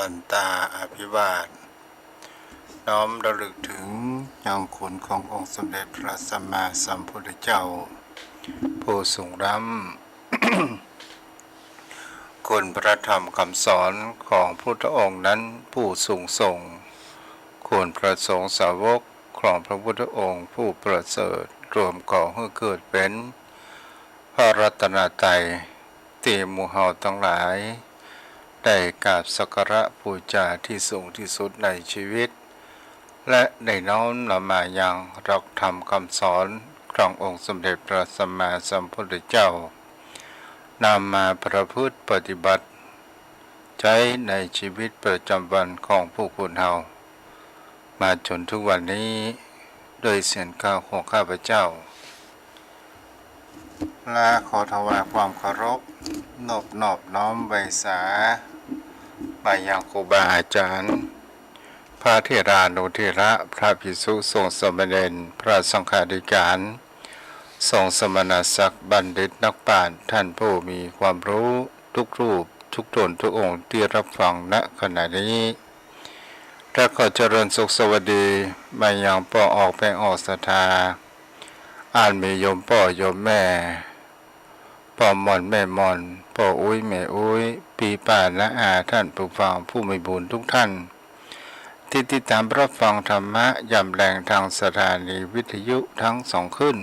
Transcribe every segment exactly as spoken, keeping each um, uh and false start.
วันตาอภิวาท น้อมระลึกถึงยังคุณขององค์สมเด็จพระสัมมาสัมพุทธเจ้า ผู้สูงล้ำ คุณพระธรรมคำสอนของพุทธองค์นั้นผู้สูงส่ง คุณพระสงฆ์สาวกของพระพุทธองค์ผู้ประเสริฐ รวมก่อหื้อเกิดเป๋น พระรัตนตรัย ตี้หมู่เฮาตังหลาย ได้กราบสักการะปู๋จาตี้สูงตี้สุดในจีวิต และได้น้อมนำมายังหลักธรรมคำสอนขององค์สมเด็จพระสัมมาสัมพุทธเจ้า นำมาประพฤติปฏิบัติใจ๊ในจีวิตประจำวันของผู้คนเฮา มาจ๋นถึงวันนี้ โดยเสียงกล่าวของข้าพเจ้า และขอถวายความเคารพ นบนอบน้อมไหว้สา มายังครูบาอาจ๋ารย์ พระเถรานุเถระ พระภิกษุสงฆ์สามเณร พระสังฆาธิการ สงฆ์สมณศักดิ์ บัณฑิตนักปราชญ์ ท่านผู้มีความรู้ทุกรูป ทุกต๋นทุกองค์ตี้รับฟัง ณ ขณะนี้ และขอเจริญสุขสวัสดี มายังป้อออกแม่ออกศรัทธา อันมีโยมป้อโยมแม่ ป้อม่อนแม่ม่อน ป้ออุ๊ยแม่อุ๊ย ปี้ป้าน้าอา ท่านผู้ฟังผู้มีบุญทุกท่าน ตี้ติดต๋ามรับฟังธรรมะยามแลงตางสถานีวิทยุตึงสองคลื่น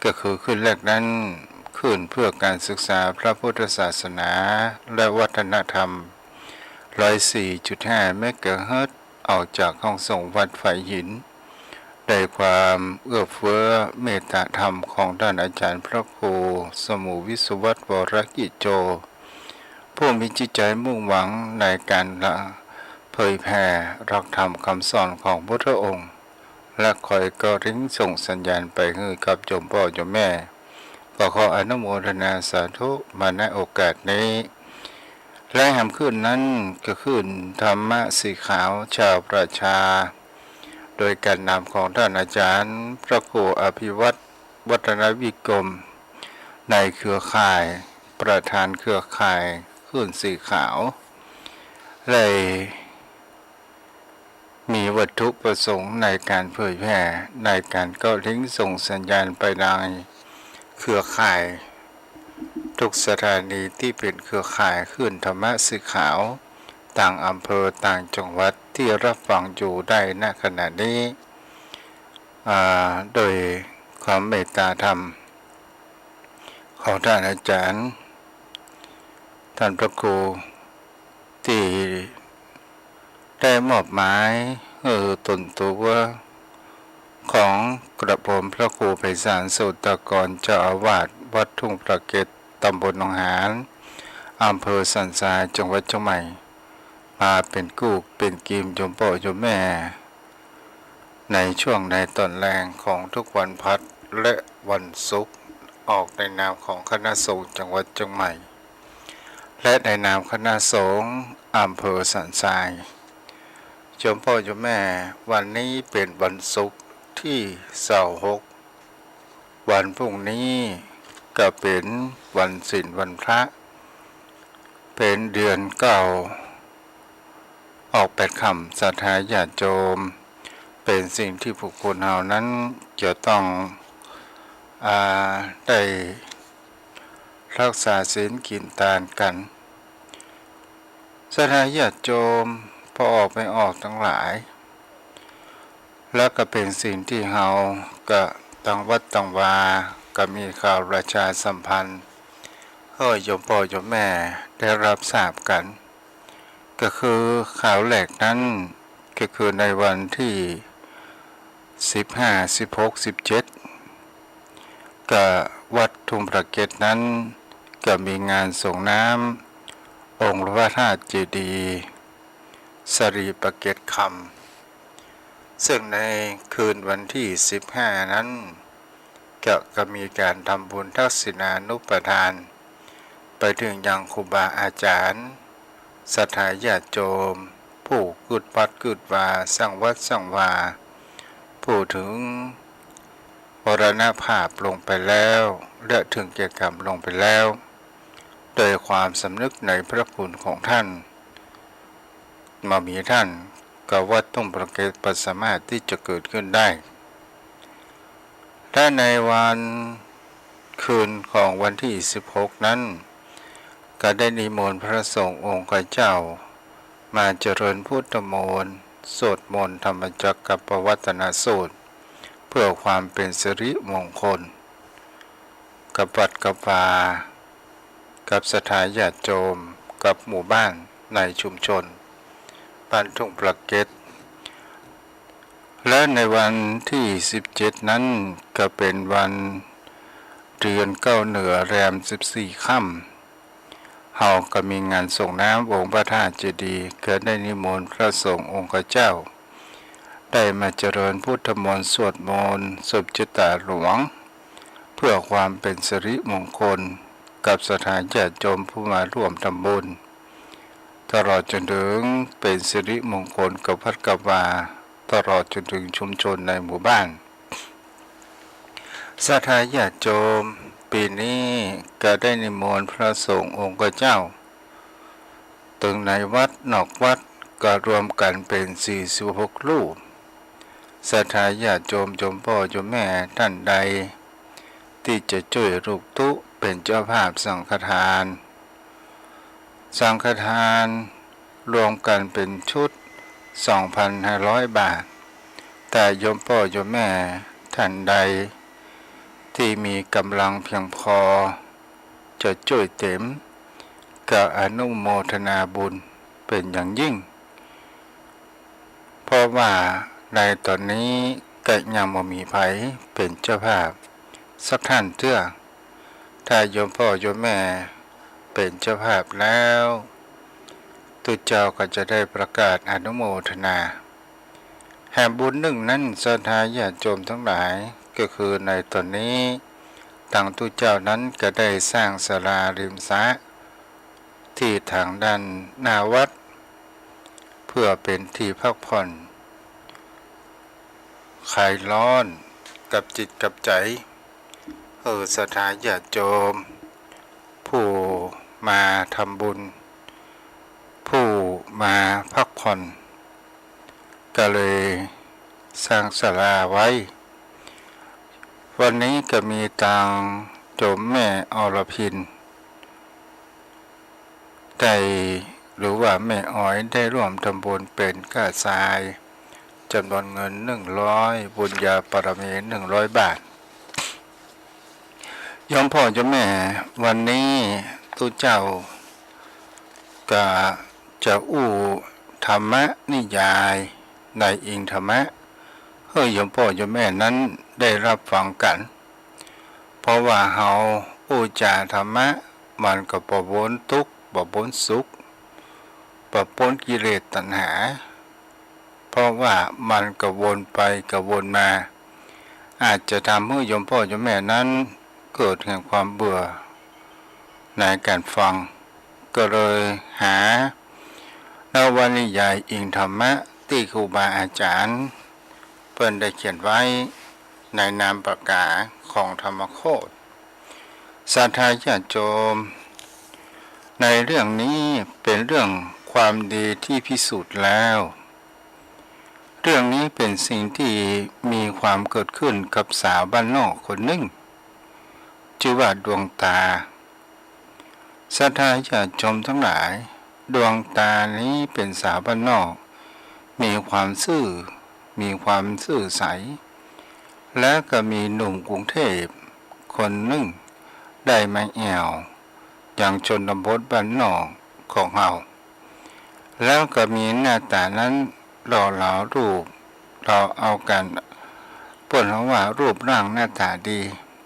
ก็คือคลื่นแรกนั้น คลื่นเพื่อการศึกษาพระพุทธศาสนาและวัฒนธรรม ร้อยสี่จุดห้าเมกะเฮิรตซ์ ออกจากห้องส่งวัดฝายหิน ได้ความเอื้อเฟื้อเมตตาธรรมของต้านอาจ๋ารย์พระครูสมุห์วิศวัตร วรกิจโจ ผู้มีจิตใจ๋มุ่งหวังในก๋านเผยแผ่หลักธรรมคำสอนของพุทธองค์ และคอยเกาะลิงก์ส่งสัญญาณไปหื้อกับโยมป้อโยมแม่ ก็ขออนุโมทนาสาธุมา ณ โอกาสนี้ และแหมคลื่นนั้นก็คลื่นธรรมะสีขาวชาวประชา โดยก๋านนำของต้านอาจ๋ารย์พระครูอภิวัฒน์ วัฒนวิกรม ในเครือข่าย ประธานเครือข่ายคลื่นสีขาว ได้ มีวัตถุประสงค์ในก๋านเผยแผ่ ในก๋านเกาะลิงก์ส่งสัญญาณไปในเครือข่าย ทุกสถานีตี้เป๋นเครือข่ายคลื่นธรรมะสีขาว ต่างอำเภอต่างจังหวัดตี้รับฟังอยู่ได้ ณ ขณะนี้ อ่า โดยความเมตตาธรรมของต้านอาจ๋ารย์ ต้านพระครู ตี้ได้มอบหมายหื้อต๋นตั๋วของกระผมพระครูไพศาล โสตกร เจ้าอาวาสวัดทุ่งพระเกต ต๋ำบลหนองหาน อำเภอสันทราย จังหวัดเจียงใหม่ มาเป๋นกู้เป๋นกิมโยมป้อโยมแม่ ในช่วงในต๋อนแลงของทุกวันพฤหัสและวันศุกร์ ออกในนามของคณะสงฆ์จังหวัดเจียงใหม่ และในนามคณะสงฆ์อำเภอสันทราย โยมป้อโยมแม่ วันนี้เป๋นวันศุกร์ตี้ซาวหก วันพรุ่งนี้ก็เป๋นวันศีลวันพระ เป๋นเดือนเก้า ออกแปดค่ำ ศรัทธาญาติโยม เป๋นสิ่งตี้ผู้คนเฮานั้นจะต้อง อ่า ได้รักษาศีลกิ๋นตานกั๋น ศรัทธาญาติโยม ป้อออกแม่ออกตังหลาย และก็เป๋นสิ่งตี้เฮาก็ตังวัดตังวา ก็มีข่าวประชาสัมพันธ์ หื้อโยมป้อโยมแม่ได้รับทราบกั๋น ก็คือข่าวแรกนั้น ก็คือในวันตี้สิบห้า สิบหก สิบเจ็ด ก็วัดทุ่งพระเกตนั้น ก็มีงานสรงน้ำองค์พระธาตุเจดีย์สะหลีพระเกตคำ ซึ่งในคืนวันตี้สิบห้านั้น ก็ ก็มีก๋านทำบุญทักษิณานุปทาน ไปเถิงยังครูบาอาจ๋ารย์ ศรัทธาญาติโยม ผู้กึ๊ดวัดกึ๊ดวา สร้างวัดสร้างวา ผู้เถิงมรณภาพลงไปแล้ว และเถิงแก่กรรมลงไปแล้ว โดยความสำนึกในพระคุณของท่าน บ่มีต้าน ก็วัดทุ่งปะเก็ดบ่สามารถตี้จะเกิดขึ้นได้ และในวันคืนของวันตี้สิบหกนั้น ก็ได้นิมนต์พระสงฆ์องค์เจ้า มาเจริญพุทธมนต์ สวดมนต์ธรรมจักรกัปปวัตตนสูตร เพื่อความเป็นสิริมงคล กับวัดกับวา กับศรัทธาญาติโยม กับหมู่บ้านในชุมชนบ้านทุ่งปะเก็ด และในวันตี้สิบเจ็ดนั้น ก็เป๋นวันเดือนเก้าเหนือแรมสิบสี่ค่ำ เฮาก็มีงานสรงน้ำองค์พระธาตุเจดีย์ ก็ได้นิมนต์พระสงฆ์องค์เจ้า ได้มาเจริญพุทธมนต์ สวดมนต์ สืบชะตาหลวง เพื่อความเป็นสิริมงคล กับศรัทธาญาติโยมผู้มาร่วมทำบุญ ตลอดจนถึงเป็นสิริมงคลกับวัดกับวา ตลอดจนถึงชุมชนในหมู่บ้าน ศรัทธาญาติโยม ปี๋นี้ก็ได้นิมนต์พระสงฆ์องค์เจ้า ตึงในวัดนอกวัดก็รวมกั๋นเป๋นสี่สิบหกรูป ศรัทธาญาติโยม โยมป้อโยมแม่ต้านใด ตี้จะจ้วยลูกตุ๊เป๋นเจ้าภาพสังฆทาน สังฆทานรวมกั๋นเป๋นชุด สองพันห้าร้อยบาท แต่โยมป้อโยมแม่ต้านใด ตี้มีก๋ำลังเปียงปอ จะจ้วยเต๋ม ก็อนุโมทนาบุญเป๋นอย่างยิ่ง เพราะว่าในต๋อนนี้ก็ยังบ่มีใผเป๋นเจ้าภาพสักต้านเตื้อ ถ้าโยมป้อโยมแม่เป๋นเจ้าภาพแล้ว ตุ๊เจ้าก็จะได้ประกาศอนุโมทนา แหมบุญนึ่งนั้น ศรัทธาญาติโยมตังหลาย ก็คือในต๋อนนี้ ตังตุ๊เจ้านั้นก็ได้สร้างศาลาริมสระ ตี้ตางด้านหน้าวัด เปื้อเป๋นตี้พักผ่อน คลายฮ้อนกับจิตกับใจ๋ หื้อศรัทธาญาติโยม ผู้มาทำบุญ ผู้มาพักผ่อน ก็เลยสร้างศาลาไว้ วันนี้ก็มีตังโยมแม่อรพิณ ได้ หรือว่าแม่ออยได้ร่วมทำบุญเป๋นก้าทราย จ๋ำนวนเงินหนึ่งร้อย บุญญาบารมีหนึ่งร้อยบาท โยมป้อโยมแม่ วันนี้ตุ๊เจ้าก็จะอู้ธรรมนิยาย ในอิงธรรมะ หื้อโยมป้อโยมแม่นั้นได้ฮับฟังกั๋น เพราะว่าเฮาอู้จ๋าธรรมะ มันก็บ่ป๊นตุ๊กข์ บ่ป๊นสุข บ่ป๊นกิเลสตัณหา เพราะว่ามันก็วนไปก็วนมา อาจจะทำหื้อโยมป้อโยมแม่นั้นเกิดแห่งความเบื่อในก๋านฟัง ก็เลยหานวนิยายอิงธรรมะตี้ครูบาอาจ๋ารย์เปิ้นได้เขียนไว้ในนามปากกาของธรรมโคตร ศรัทธาญาติโยม ในเรื่องนี้เป๋นเรื่องความดีตี้พิสูจน์แล้ว เรื่องนี้เป๋นสิ่งตี้มีความเกิดขึ้นกับสาวบ้านนอกคนนึ่ง จื้อว่าดวงตา ศรัทธาญาติโยมตังหลาย ดวงตานี้เป๋นสาวบ้านนอก มีความซื่อ มีความซื่อใส และก็มีหนุ่มกรุงเทพคนนึ่งได้มาแอ่วยังชนบทบ้านนอกของเฮา แล้วก็มีหน้าต๋านั้นหล่อเหลารูป หล่อเอาก๋าน เปิ้นฮ้องว่ารูปร่างหน้าต๋าดี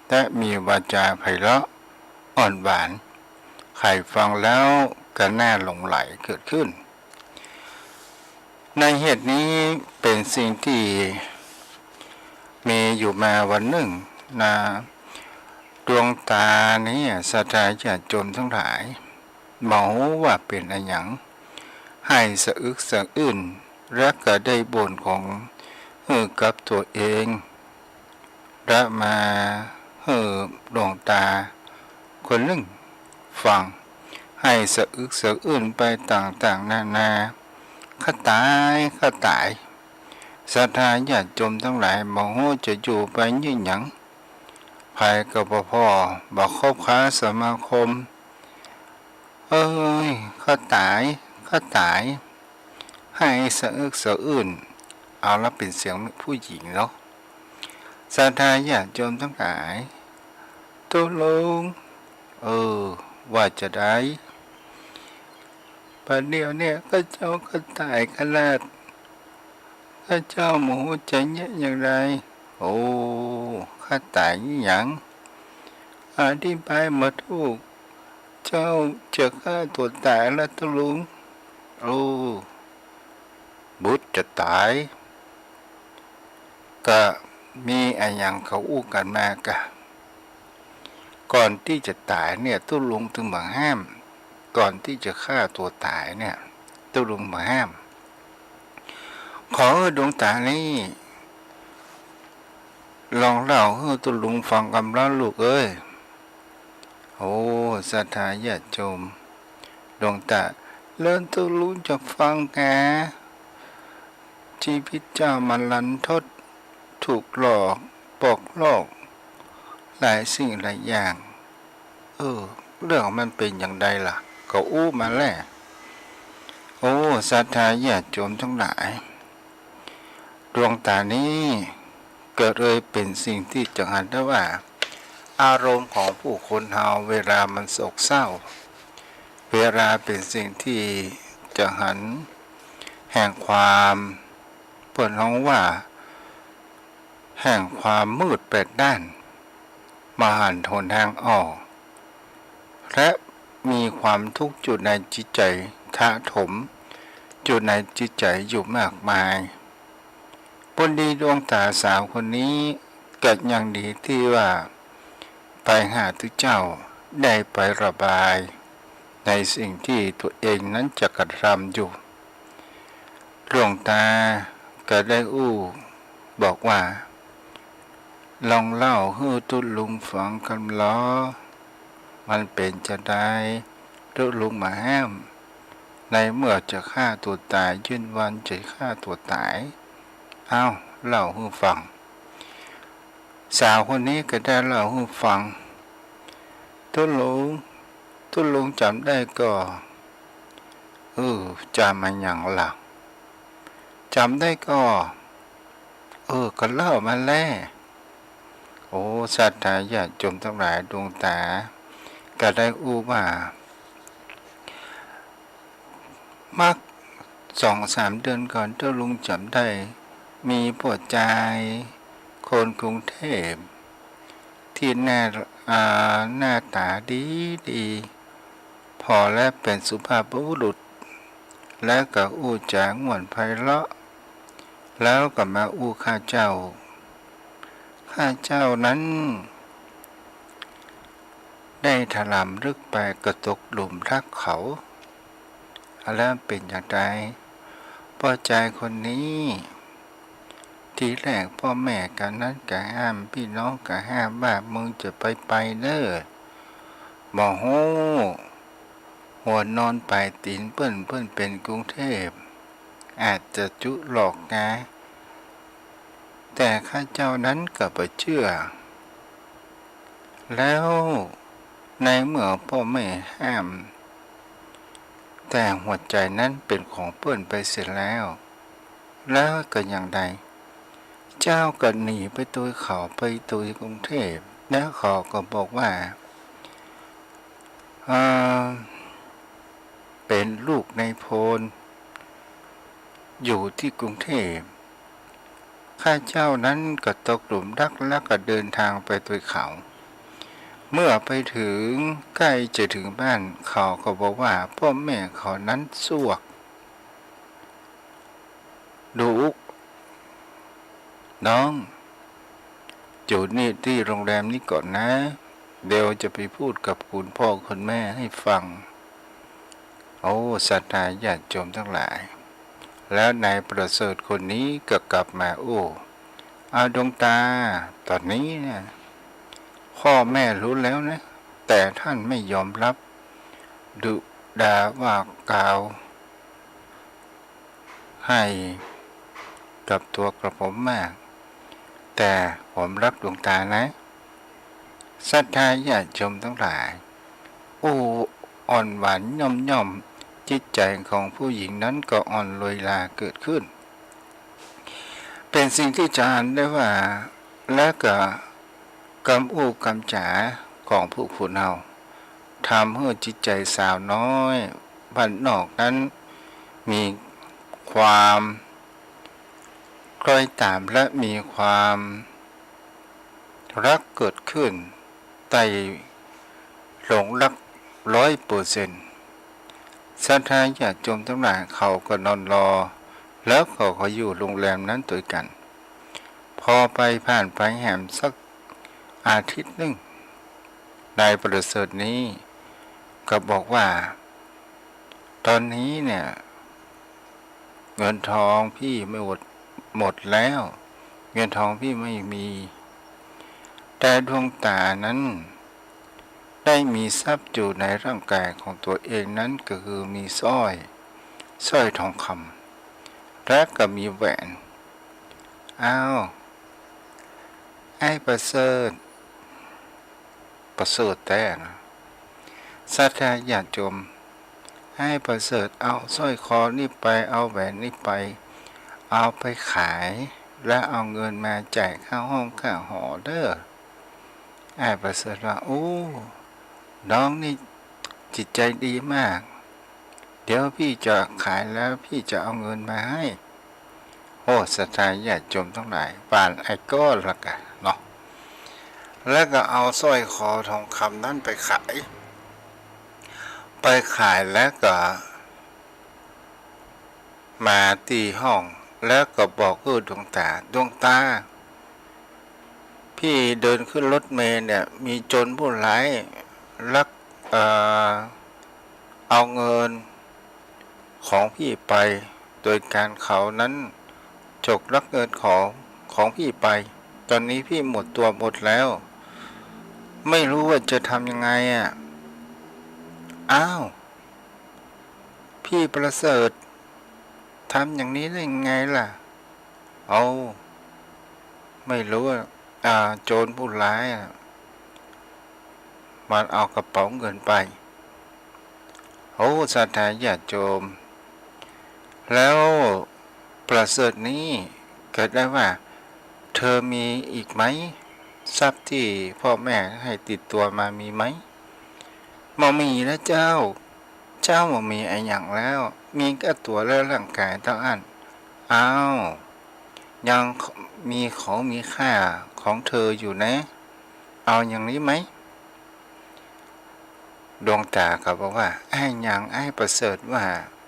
และมีวาจาไพเราะอ่อนหวาน ใผฟังแล้วก็น่าหลงใหลเกิดขึ้น ในเหตุนี้เป๋นสิ่งตี้มีอยู่มาวันนึ่งนา ดวงตานี้ศรัทธาญาติโยมตังหลาย บ่ฮู้ว่าเป๋นอะหยัง หื้อสะอึกสะอื้น และก็ได้บ่นของหื้อกับตั๋วเอง และมาหื้อดวงตาคนนึ่งฟัง หื้อสะอึกสะอื้นไปต่างๆ นานา ข้าต๋าย ข้าต๋าย ศรัทธาญาติโยมตังหลาย บ่ฮู้จะอยู่ไปเยียะหยัง ใผก็บ่ผ่อ บ่คบค้าสมาคม เอ้ย ข้าต๋าย ข้าต๋าย ไห้สะอึกสะอื้น เอาละ เป๋นเสียงผู้หญิงเนาะ ศรัทธาญาติโยมตังหลาย ตุ๊ลุง เออ ว่าจาใด บัดเดี่ยวเนี่ยข้าเจ้าก็ต๋ายขนาด ข้าเจ้าบ่ฮู้จะเยียะอย่างใด โอ้ ข้าต๋ายอิหยัง อธิบายบ่ถูก เจ้าจะฆ่าตั๋วต๋ายละตุ๊ลุง โอ้ บุดจะต๋าย ก็มีอะหยังเขาอู้กั๋นมากะ ก่อนตี้จะต๋ายเนี่ยตุ๊ลุงตึงบ่ห้าม ก่อนตี้จะฆ่าตั๋วต๋ายเนี่ยตุ๊ลุงบ่ห้าม ขอหื้อดวงต๋านี่ ลองเล่าหื้อตุ๊ลุงฟังกำเล่าลูกเอ้ย โอ้ ศรัทธาญาติโยม ดวงต๋า แล้วตุ๊ลุงจะฟังกา ชีวิตเจ้ามันรันทด ถูกหลอก ปอกลอก หลายสิ่งหลายอย่าง เออ เรื่องมันเป๋นอย่างใดล่ะ ก็อู้มาแล โอ้ ศรัทธาญาติโยมตังหลาย ดวงต๋านี้ก็เลยเป๋นสิ่งตี้จะหันได้ว่า อารมณ์ของผู้คนเฮาเวลามันโศกเศร้า เวลาเป๋นสิ่งตี้จะหันแห่งความ เปิ้นฮ้องว่า แห่งความมืดแปดด้าน บ่หันหนตางออก และมีความทุกข์อยู่ในจิตใจ๋ ถาถมอยู่ในจิตใจ๋อยู่มากมาย ปุ้นดีดวงต๋าสาวคนนี้ก็ยังดีตี้ว่าไปหาตุ๊เจ้า ได้ไประบายในสิ่งตี้ตั๋วเองนั้นจะกระทำอยู่ หลวงต๋าก็ได้อู้บอกว่า ลองเล่าหื้อตุ๊ลุงฟังกำลอ มันเป๋นจาใด ตุ๊ลุงบ่ห้าม ในเมื่อจะฆ่าตั๋วต๋าย ยืนวันจะฆ่าตั๋วต๋าย เอ้า เล่าหื้อฟัง สาวคนนี้ก็ได้เล่าหื้อฟัง ตุ๊ลุง ตุ๊ลุงจ๋ำได้ก่อ เออ จ๋ำอะหยังล่ะ จ๋ำได้ก่อ เออ ก็เล่ามาแล โอ้ ศรัทธาญาติโยมตังหลาย ดวงต๋าก็ได้อู้ว่า มักสองสามเดือนก่อน ตุ๊ลุงจ๋ำได้ มีป้อจายคนกรุงเทพ ตี้หน้า อ่า หน้าต๋าดีดี ผ่อและเป๋นสุภาพบุรุษ และก็อู้จ๋าม่วนไพเราะ แล้วก็มาอู้ข้าเจ้า ข้าเจ้านั้น ได้ถลำลึกไปก็ตกหลุมรักเขา แล้วเป๋นอย่างใด ป้อจายคนนี้ ทีแรกป้อแม่ก็นั้นก็ห้าม ปี้น้องก็ห้ามว่า มึงจะไปไปเน่อ บ่ฮู้ หัวนอนป๋ายตี๋นเปิ้น เปิ้นเป๋นกรุงเทพ อาจจะจุหลอกกา แต่ข้าเจ้านั้นก็บ่เจื้อ แล้วในเมื่อป้อแม่ห้าม แต่หัวใจ๋นั้นเป๋นของเปิ้นไปเสียแล้ว แล้วก็อย่างใด เจ้าก็หนีไปตวยเขา ไปตวยกรุงเทพ แล้วเขาก็บอกว่า เอ่อ เป๋นลูกนายพล อยู่ตี้กรุงเทพ ข้าเจ้านั้นก็ตกหลุมรักแล้วก็เดินทางไปตวยเขา เมื่อไปเถิงใก้จะเถิงบ้าน เขาก็บอกว่าป้อแม่เขานั้นซวก ดูก น้อง อยู่นี่ตี้โรงแรมนี้ก่อนนะ เดี๋ยวจะไปพูดกับคุณพ่อคุณแม่ให้ฟัง โอ้ ศรัทธาญาติโยมตังหลาย แล้วนายประเสริฐคนนี้ก็กลับมาอู้ อ้าว ดวงต๋า ต๋อนนี้นะ พ่อแม่รู้แล้วนะ แต่ท่านไม่ยอมรับ ดุด่าว่ากล่าว ให้กับตัวกระผมมาก แต่ผมรักดวงตานะ ศรัทธาญาติโยมทั้งหลาย อู้อ่อนหวานย่อมย่อม จิตใจของผู้หญิงนั้นก็อ่อนโรยราเกิดขึ้น เป็นสิ่งที่จะอันได้ว่า และก็กำอู้กำจ๋าของผู้ผู้เฒ่า ทำหื้อจิตใจสาวน้อยบ้านนอกนั้น มีความคล้อยตามและมีความรักเกิดขึ้น ใต้หลงรักร้อยเปอร์เซ็นต์ ศรัทธาญาติโยมทั้งหลายเขาก็นอนรอ แล้วเขาก็อยู่โรงแรมนั้นตวยกั๋น พอไปผ่านไปแหมสักอาทิตย์นึ่ง นายประเสริฐนี้ก็บอกว่า ต๋อนนี้เนี่ย เงินทองพี่ไม่หมด หมดแล้ว เงินทองพี่ไม่มี แต่ดวงต๋านั้น ได้มีทรัพย์อยู่ในร่างกายของตั๋วเองนั้นก็คือมีสร้อย สร้อยทองคำ และก็มีแหวน อ้าว อ้ายประเสริฐ ประเสริฐแต๊นะ ศรัทธาญาติโยม อ้ายประเสริฐเอาสร้อยคอนี้ไป เอาแหวนนี้ไป เอาไปขาย และเอาเงินมาจ่ายค่าห้องค่าหอเด้อ อ้ายประเสริฐว่า โอ้ น้องนี่จิตใจดีมาก เดี๋ยวพี่จะขายแล้วพี่จะเอาเงินมาให้ โอ้ ศรัทธาญาติโยมทั้งหลาย ปานไอ้ก้อนละกั๋นเนาะ แล้วก็เอาสร้อยคอทองคำนั้นไปขาย ไปขายแล้วก็ มาตี้ห้อง แล้วก็บอกกับดวงต๋า ดวงต๋า พี่เดินขึ้นรถเมล์เนี่ย มีโจรผู้ร้ายลัก เอ่อ เอาเงินของพี่ไป โดยการเขานั้นฉกลักเงินของ ของพี่ไป ต๋อนนี้พี่หมดตั๋วหมดแล้ว ไม่รู้ว่าจะทำยังไงอะ อ้าว พี่ประเสริฐ ทำอย่างนี้ได้ไงล่ะ เอ้า ไม่รู้อะ อ่า โจรผู้ร้ายอะ มันเอากระเป๋าเงินไป โอ้ ศรัทธาญาติโยม แล้วประเสริฐนี้ก็ได้ว่า เธอมีอีกไหม ทรัพย์ที่พ่อแม่ให้ติดตัวมามีไหม บ่มีแล้วเจ้า เจ้าบ่มีอะหยังแล้ว มีก้าตั๋วและร่างกายเต้าอั้น อ้าว ยังมีของมีค่าของเธออยู่นะ เอาอย่างนี้ไหม ดวงต๋าก็บอกว่า อะหยังอ้ายประเสริฐว่า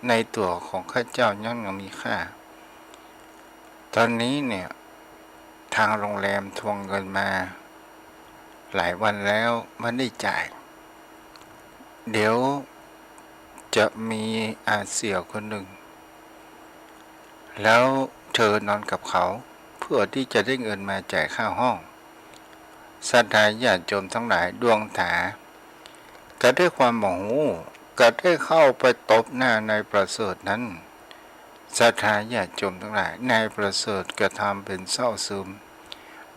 ในตั๋วของข้าเจ้ายังมีค่า ต๋อนนี้เนี่ย ทางโรงแรมทวงเงินมาหลายวันแล้ว ไม่ได้จ่าย เดี๋ยวจะมีอาเสี่ยวคนหนึ่ง แล้วเธอนอนกับเขา เพื่อที่จะได้เงินมาจ่ายค่าห้อง ศรัทธาญาติโยมทั้งหลาย ดวงต๋า ก็ด้วยความโมโห ก็ได้เข้าไปตบหน้านายประเสริฐนั้น ศรัทธาญาติโยมทั้งหลาย นายประเสริฐกระทำเป็นเศร้าซึม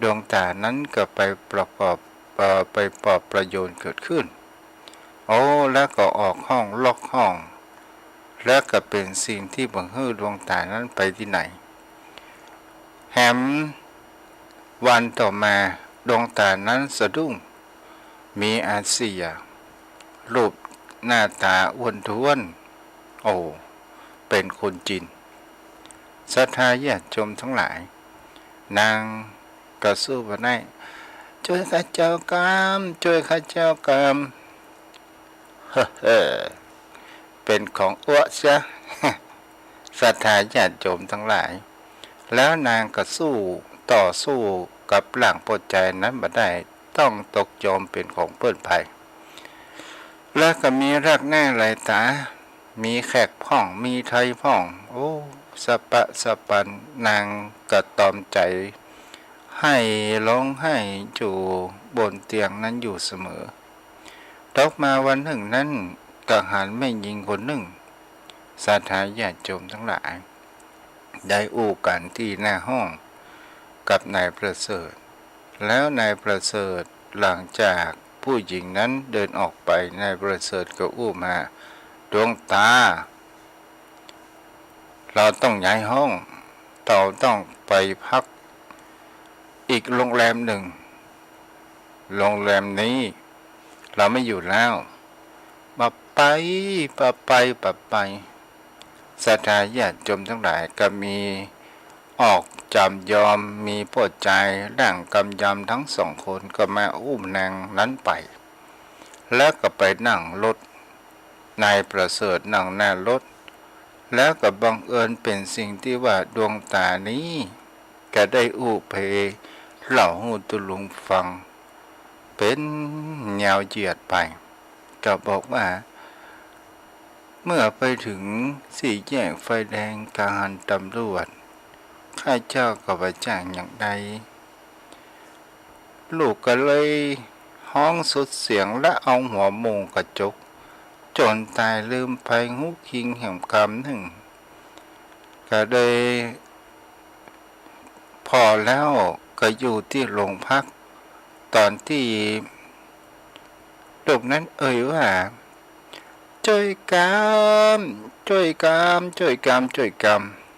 ดวงต๋านั้นก็ไปประกอบ เอ่อ ไปปลอบประโลมเกิดขึ้น โอ้ แล้วก็ออกห้องล็อกห้อง แล้วก็เป็นสิ่งที่บ่หื้อดวงต๋านั้นไปตี้ไหน แหมวันต่อมาดวงต๋านั้นสะดุ้ง มีอาเสี่ยว รูปหน้าต๋าอ้วนท้วน โอ้ เป็นคนจีน ศรัทธาญาติโยมทั้งหลาย นางก็สู้บ่ได้ จ้วยข้าเจ้ากำ จ้วยข้าเจ้ากำ เฮ้อ เป็นของอัวเสีย ศรัทธาญาติโยมทั้งหลาย แล้วนางก็สู้ ต่อสู้กับร่างป้อจายนั้นบ่ได้ ต้องตกยอมเป็นของเปิ้นไป แล้วก็มีรากหน้าไหลต๋า มีแขกพ่อง มีไทยพ่อง โอ้ สะปะสะปัน นางก็ตอมใจ๋ ไห้ร้องไห้อยู่บนเตียงนั้นอยู่เสมอ ตกมาวันนึ่งนั้น ก็หันแม่ญิงคนนึ่ง ศรัทธาญาติโยมทั้งหลาย ได้อู้กั๋นตี้หน้าห้องกับนายประเสริฐ แล้วนายประเสริฐ หลังจากผู้หญิงนั้นเดินออกไป นายประเสริฐก็อู้มา ดวงตา เราต้องย้ายห้อง เราต้องไปพักอีกโรงแรมหนึ่ง โรงแรมนี้เราไม่อยู่แล้ว บ่าไป บ่าไป บ่าไป ศรัทธาญาติโยมทั้งหลายก็มีออกจำยอม มีป้อจายร่างกำยำทั้งสองคนก็มาอุ้มนางนั้นไป แล้วก็ไปนั่งรถ นายประเสริฐนั่งหน้ารถ แล้วก็บังเอิญเป๋นสิ่งตี้ว่าดวงต๋านี้ก็ได้อู้ไปเล่าหื้อตุ๊ลุงฟัง เป๋นยาวเหยียดไป ก็บอกว่า เมื่อไปเถิงสี่แยกไฟแดง ก็หันตำรวจ ข้าเจ้าก็บ่จ้างอย่างใด ลูกก็เลยฮ้องสุดเสียง และเอาหัวโม่งกระจก จ๋นต๋ายลืมไปฮู้คิงแหมกำนึ่ง ก็เลย ผ่อแล้วก็อยู่ตี้โรงพัก ต๋อนตี้ลูกนั้นเอ่ยว่า จ้วยกำ จ้วยกำ จ้วยกำ จ้วยก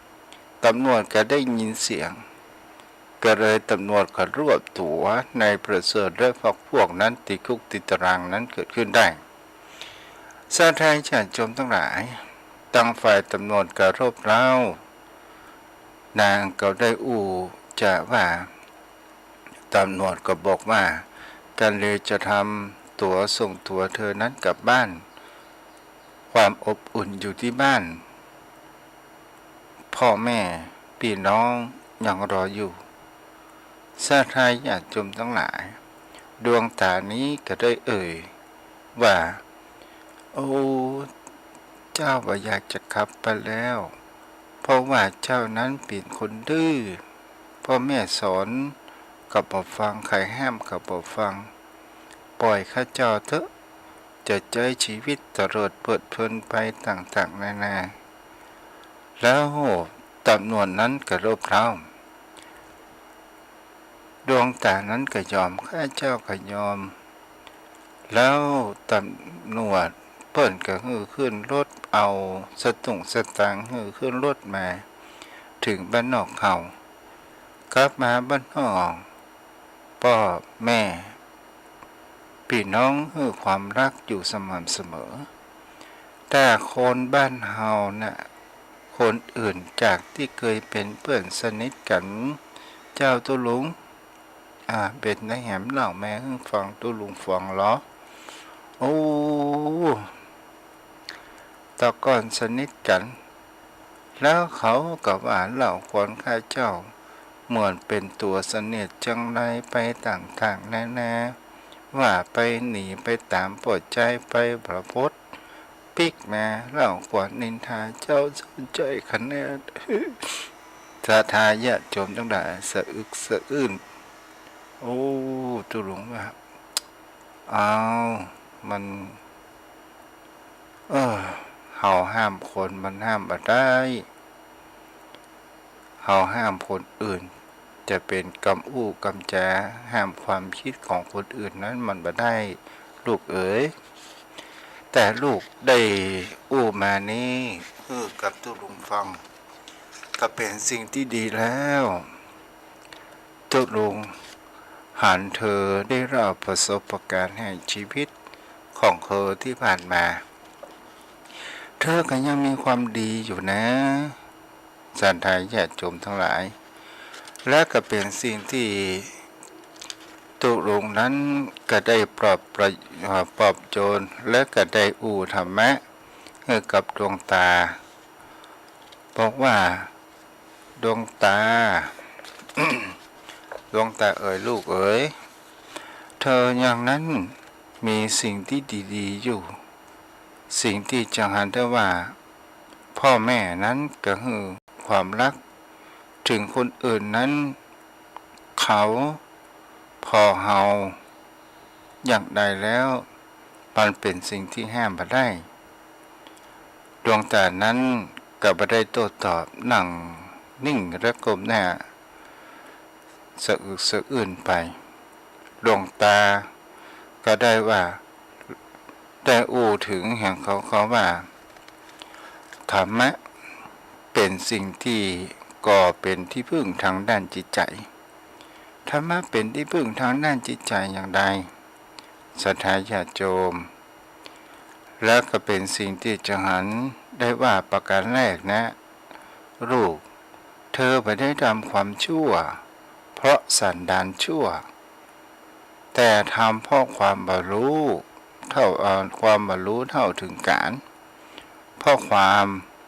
ำ ตำรวจก็ได้ยินเสียง ก็เลยตำรวจก็รวบตั๋วนายประเสริฐและพรรคพวกนั้น ตี้คุกตี้ตารางนั้นเกิดขึ้นได้ ศรัทธาญาติโยมทั้งหลาย ตังฝ่ายตำรวจก็รบเร้า นางก็ได้อู้จ๋าว่า ตำรวจก็บอกว่า การเลยจะทำตั๋วส่งตั๋วเธอนั้นกลับบ้าน ความอบอุ่นอยู่ที่บ้าน พ่อแม่พี่น้องยังรออยู่ ศรัทธาญาติโยมทั้งหลาย ดวงต๋านี้ก็ได้เอ่ยว่า โอ้ เจ้าบ่อยากจะกลับไปแล้ว เพราะว่าเจ้านั้นเป๋นคนดื้อ พ่อแม่สอนก็บ่ฟัง ใผห้ามก็บ่ฟัง ป่อยข้าเจ้าเต๊อะ จะใจ๊ชีวิตเตลิดเพลิดเพลินไปต่างๆ นานา แล้วตำรวจนั้นก็รบเร้า ดวงต๋านั้นก็ยอม ข้าเจ้าก็ยอม แล้วตำรวจเปิ้นก็หื้อขึ้นรถ เอาสตุ้งสตางค์หื้อขึ้นรถมา เถิงบ้านนอกเขา กลับมาบ้านนอก ป้อแม่ ปี้น้องหื้อความฮักอยู่สม่ำเสมอ แต่คนบ้านเฮาน่ะ คนอื่นจากตี้เกยเป๋นเปื้อนสนิทกั๋น เจ้าตุ๊ลุง อ่า เป๋นไดแหมเล่าแม่หื้อฟัง ตุ๊ลุงฟังลอ โอ้ แต่ก่อนสนิทกั๋น แล้วเขาก็ว่าเล่าขวัญข้าเจ้า เหมือนเป๋นตั๋วสนิทจังไรไปต่างๆ นานา ว่าไปหนีไปต๋ามป้อจายไปประพฤติ ปิ๊กมาเล่าขวัญนินทาเจ้าสนใจคะแนน ศรัทธาญาติโยมทั้งหลายสะอึกสะอื้น โอ้ ตุ๊ลุงว่า อ้าว มัน เออ เฮาห้ามคนมันห้ามบ่ได้ เฮาห้ามคนอื่น จะเป๋นกำอู้กำจ๋า ห้ามความคิดของคนอื่นนั้นมันบ่ได้ ลูกเอ๋ย แต่ลูกได้อู้มานี้ หื้อกับตุ๊ลุงฟัง ก็เป๋นสิ่งตี้ดีแล้ว ตุ๊ลุงหันเธอได้เล่าประสบการณ์แห่งชีวิตของเธอตี้ผ่านมา เธอก็ยังมีความดีอยู่นะ ศรัทธาญาติโยมทั้งหลาย และก็เป๋นสิ่งตี้ตุ๊ลุงนั้นก็ได้ปลอบประ เอ่อ ปลอบโยน และก็ได้อู้ธรรมะให้กับดวงต๋า บอกว่า ดวงต๋า ดวงต๋าเอ๋ย ลูกเอ๋ย เธอยังนั้นมีสิ่งตี้ดีๆ อยู่ สิ่งตี้จักหันได้ว่า พ่อแม่นั้นก็หื้อความฮัก เถิงคนอื่นนั้น เขาผ่อเฮาอย่างใดแล้ว มันเป๋นสิ่งตี้ห้ามบ่ได้ ดวงต๋านั้นก็บ่ได้โต้ตอบ นั่ง นิ่งและก้มหน้าสะอึกสะอื้นไป หลวงตาก็ได้ว่า ได้อู้เถิงแห่งเขา เขาว่า ธรรมะเป๋นสิ่งตี้ก่อเป๋นตี้พึ่งตางด้านจิตใจ๋ ธรรมะเป๋นตี้พึ่งตางด้านจิตใจ๋อย่างใด ศรัทธาญาติโยม และก็เป๋นสิ่งตี้จะหันได้ว่าประการแรกนะ ลูก เธอบ่ได้ทำความชั่ว เพราะสันดานชั่ว แต่ทำเพราะความบ่ฮู้เท่า เอ่อ ความบ่ฮู้เท่าเถิงก๋าน เพราะความ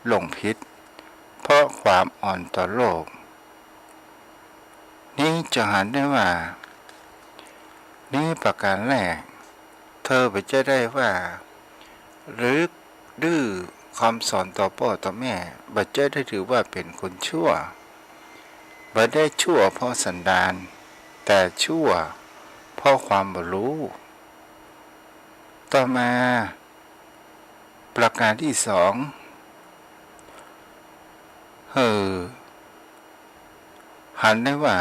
หลงผิด เพราะความอ่อนต่อโลก นี้จะหันได้ว่า นี้ประการแรก เธอบ่ใจ้ได้ว่า หรือดื้อคำสอนต่อป้อต่อแม่ บ่ใจ้ได้ถือว่าเป๋นคนชั่ว บ่ได้ชั่วเพราะสันดาน แต่ชั่วเพราะความบ่ฮู้ ต่อมา ประการตี้สอง หื้อหันได้ว่า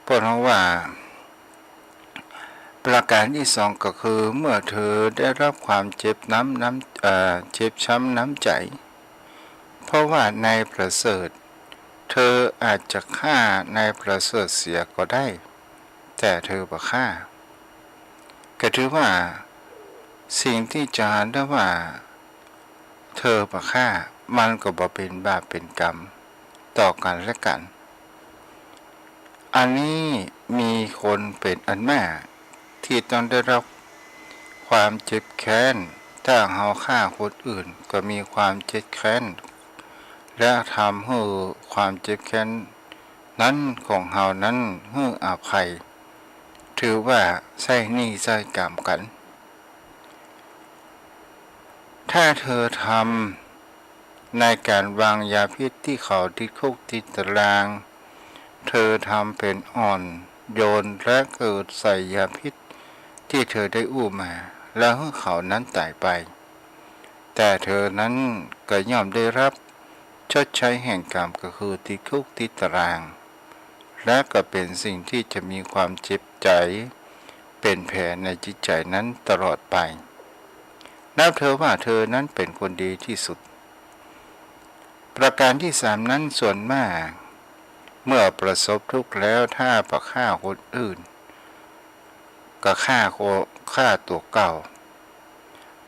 เปิ้นว่า ประการตี้สองก็คือ เมื่อเธอได้รับความเจ็บน้ำ น้ำ เอ่อ เจ็บช้ำน้ำใจ๋ เพราะว่านายประเสริฐ เธออาจจะฆ่านายประเสริฐเสียก็ได้ แต่เธอบ่ฆ่า ก็ถือว่า สิ่งตี้จะหันได้ว่า เธอบ่ฆ่า มันก็บ่เป๋นบาปเป๋นก๋รรมต่อกั๋นและกั๋น อันนี้มีคนเป๋นอันมากตี้ต้องได้รับความเจ็บแค้น ถ้าเฮาฆ่าคนอื่นก็มีความเจ็บแค้น และทำหื้อความเจ็บแค้นนั้นของเฮานั้นหื้ออภัย ถือว่าใช้หนี้ใช้ก๋รรมกั๋น ถ้าเธอทำในก๋านวางยาพิษตี้เขาติดคุกติดตาราง เธอทำเป๋นอ่อนโยนและเกิดใส่ยาพิษตี้เธอได้อู้มา แล้วหื้อเขานั้นต๋ายไป แต่เธอนั้นก็ย่อมได้รับชดใช้แห่งก๋รรม ก็คือติดคุกติดตาราง และก็เป๋นสิ่งตี้จะมีความเจ็บใจ๋ เป๋นแผลในจิตใจ๋นั้นตลอดไป นับเธอว่าเธอนั้นเป๋นคนดีตี้สุด ประการตี้สามนั้น ส่วนมาก เมื่อประสบทุกข์แล้ว ถ้าบ่ฆ่าคนอื่น ก็ฆ่าโค ฆ่าตั๋วเก่า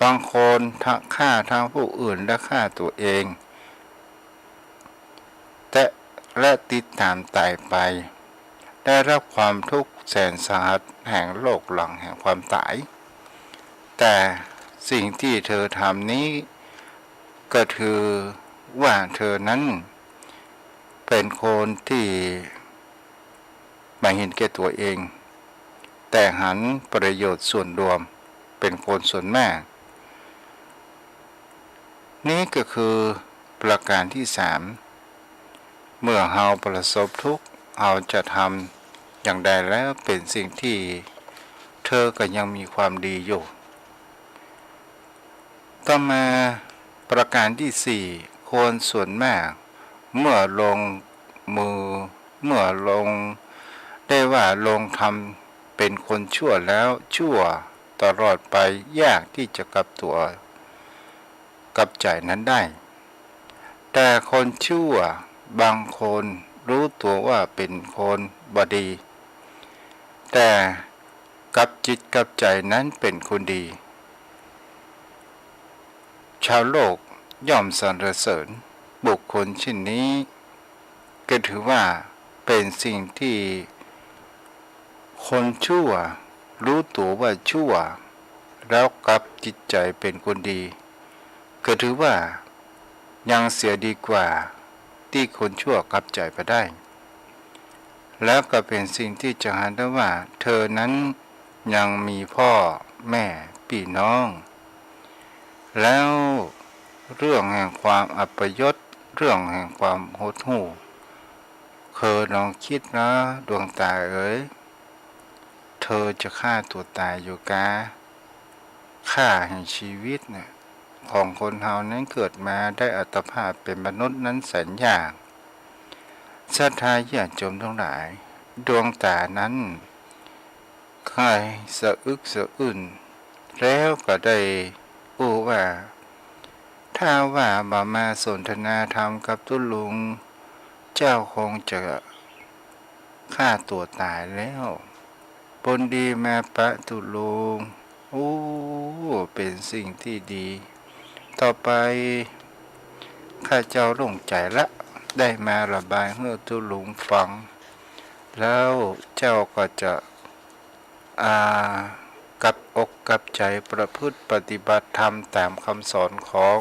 บางคนทั้งฆ่าทั้งผู้อื่นและฆ่าตั๋วเอง แต่ และติดต๋ามต๋ายไป ได้รับความทุกข์แสนสาหัสแห่งโลกหลังแห่งความต๋าย แต่สิ่งตี้เธอทำนี้ ก็ถือว่าเธอนั้นเป๋นคนตี้บ่หันแก่ตั๋วเอง แต่หันประโยชน์ส่วนรวม เป๋นคนส่วนมาก นี้ก็คือประการตี้สาม เมื่อเฮาประสบทุกข์ เฮาจะทำอย่างใดแล้วเป๋นสิ่งตี้เธอก็ยังมีความดีอยู่ ต่อมาประการตี้สี่ คนส่วนมาก เมื่อลงมือ เมื่อลง ได้ว่าลงทำเป๋นคนชั่วแล้ว ชั่วตลอดไป ยากตี้จะกลับตั๋วกลับใจ๋นั้นได้ แต่คนชั่วบางคนฮู้ตั๋วว่าเป๋นคนบ่ดี แต่กลับจิตกลับใจ๋นั้นเป๋นคนดี ชาวโลกย่อมสรรเสริญบุคคลเช่นนี้ ก็ถือว่าเป๋นสิ่งตี้คนชั่วฮู้ตั๋วว่าชั่ว แล้วกลับจิตใจ๋เป๋นคนดี ก็ถือว่ายังเสียดีกว่าตี้คนชั่วกลับใจ๋บ่ได้ แล้วก็เป๋นสิ่งตี้จะหันได้ว่าเธอนั้นยังมีพ่อแม่ปี้น้อง แล้วเรื่องแห่งความอัปยศ เรื่องแห่งความหดหู่ เธอลองกึ๊ดนะดวงต๋าเอ๋ย เธอจะฆ่าตั๋วต๋ายอยู่กา ค่าแห่งชีวิตเนี่ย ของคนเฮานั้นเกิดมาได้อัตภาพเป๋นมนุษย์นั้นแสนยาก ศรัทธาญาติโยมตังหลาย ดวงต๋านั้นใค่สะอึกสะอื้น แล้วก็ได้อู้ว่า ถ้าว่าบ่มาสนทนาธรรมกับตุ๊ลุง เจ้าคงจะฆ่าตั๋วต๋ายแล้ว บุญดีมาปะตุ๊ลุง โอ้ เป๋นสิ่งตี้ดี ต่อไปข้าเจ้าโล่งใจ๋ละ ได้มาระบายหื้อตุ๊ลุงฟัง แล้วเจ้าก็จะ อ่า กลับอกกลับใจ๋ประพฤติปฏิบัติธรรมต๋ามกำสอนของ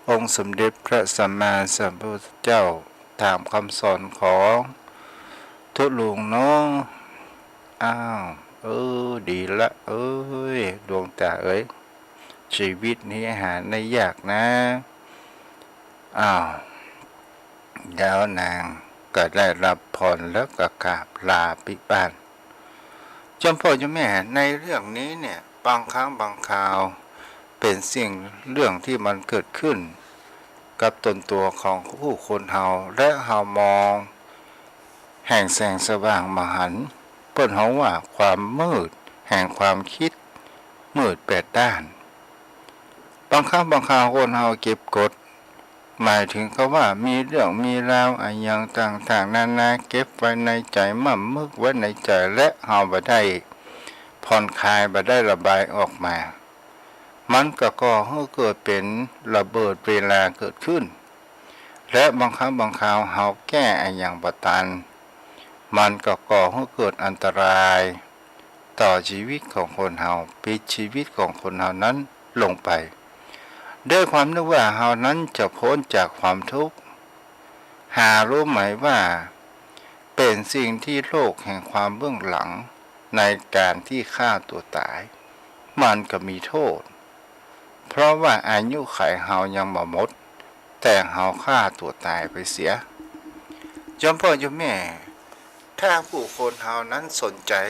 องค์สมเด็จพระสัมมาสัมพุทธเจ้า ต๋ามกำสอนของตุ๊ลุงเนาะ อ้าว เออ ดีละ เอ้ย ดวงต๋าเอ๋ย ชีวิตนี้หาได้ยากนะ อ้าว แล้วนางก็ได้ฮับพรแล้วก็กราบลาปิ๊บ้าน โยมพ่อโยมแม่ ในเรื่องนี้เนี่ย บางครั้งบางคราว เป๋นสิ่งเรื่องตี้มันเกิดขึ้นกับตนตั๋วของผู้คนเฮา และเฮามองแห่งแสงสว่างบ่หัน เปิ้นฮ้องว่าความมืดแห่งความกึ๊ด มืดแปดด้าน บางครั้งบางคราวคนเฮาเก็บกด หมายเถิงกับว่ามีเรื่องมีราวอะหยังต่างๆ นานา เก็บไว้ในใจ๋ หมกมุ่นไว้ในใจ๋ และเฮาบ่ได้ผ่อนคลาย บ่ได้ระบายออกมา มันก็ก่อหื้อเกิดเป๋นระเบิดเวลาเกิดขึ้น และบางครั้งบางคราวเฮาแก้อะหยังบ่ตัน มันก็ก่อหื้อเกิดอันตราย ต่อชีวิตของคนเฮา ปิดชีวิตของคนเฮานั้นลงไป ด้วยความนึกว่าเฮานั้นจะป๊นจากความทุกข์ หาฮู้ไหมว่าเป๋นสิ่งตี้โลกแห่งความเบื้องหลังในก๋านตี้ฆ่าตั๋วต๋าย มันก็มีโต้ษ เพราะว่าอายุขัยเฮายังบ่หมด แต่เฮาฆ่าตั๋วต๋ายไปเสีย โยมพ่อโยมแม่ ถ้าผู้คนเฮานั้นสนใจ๋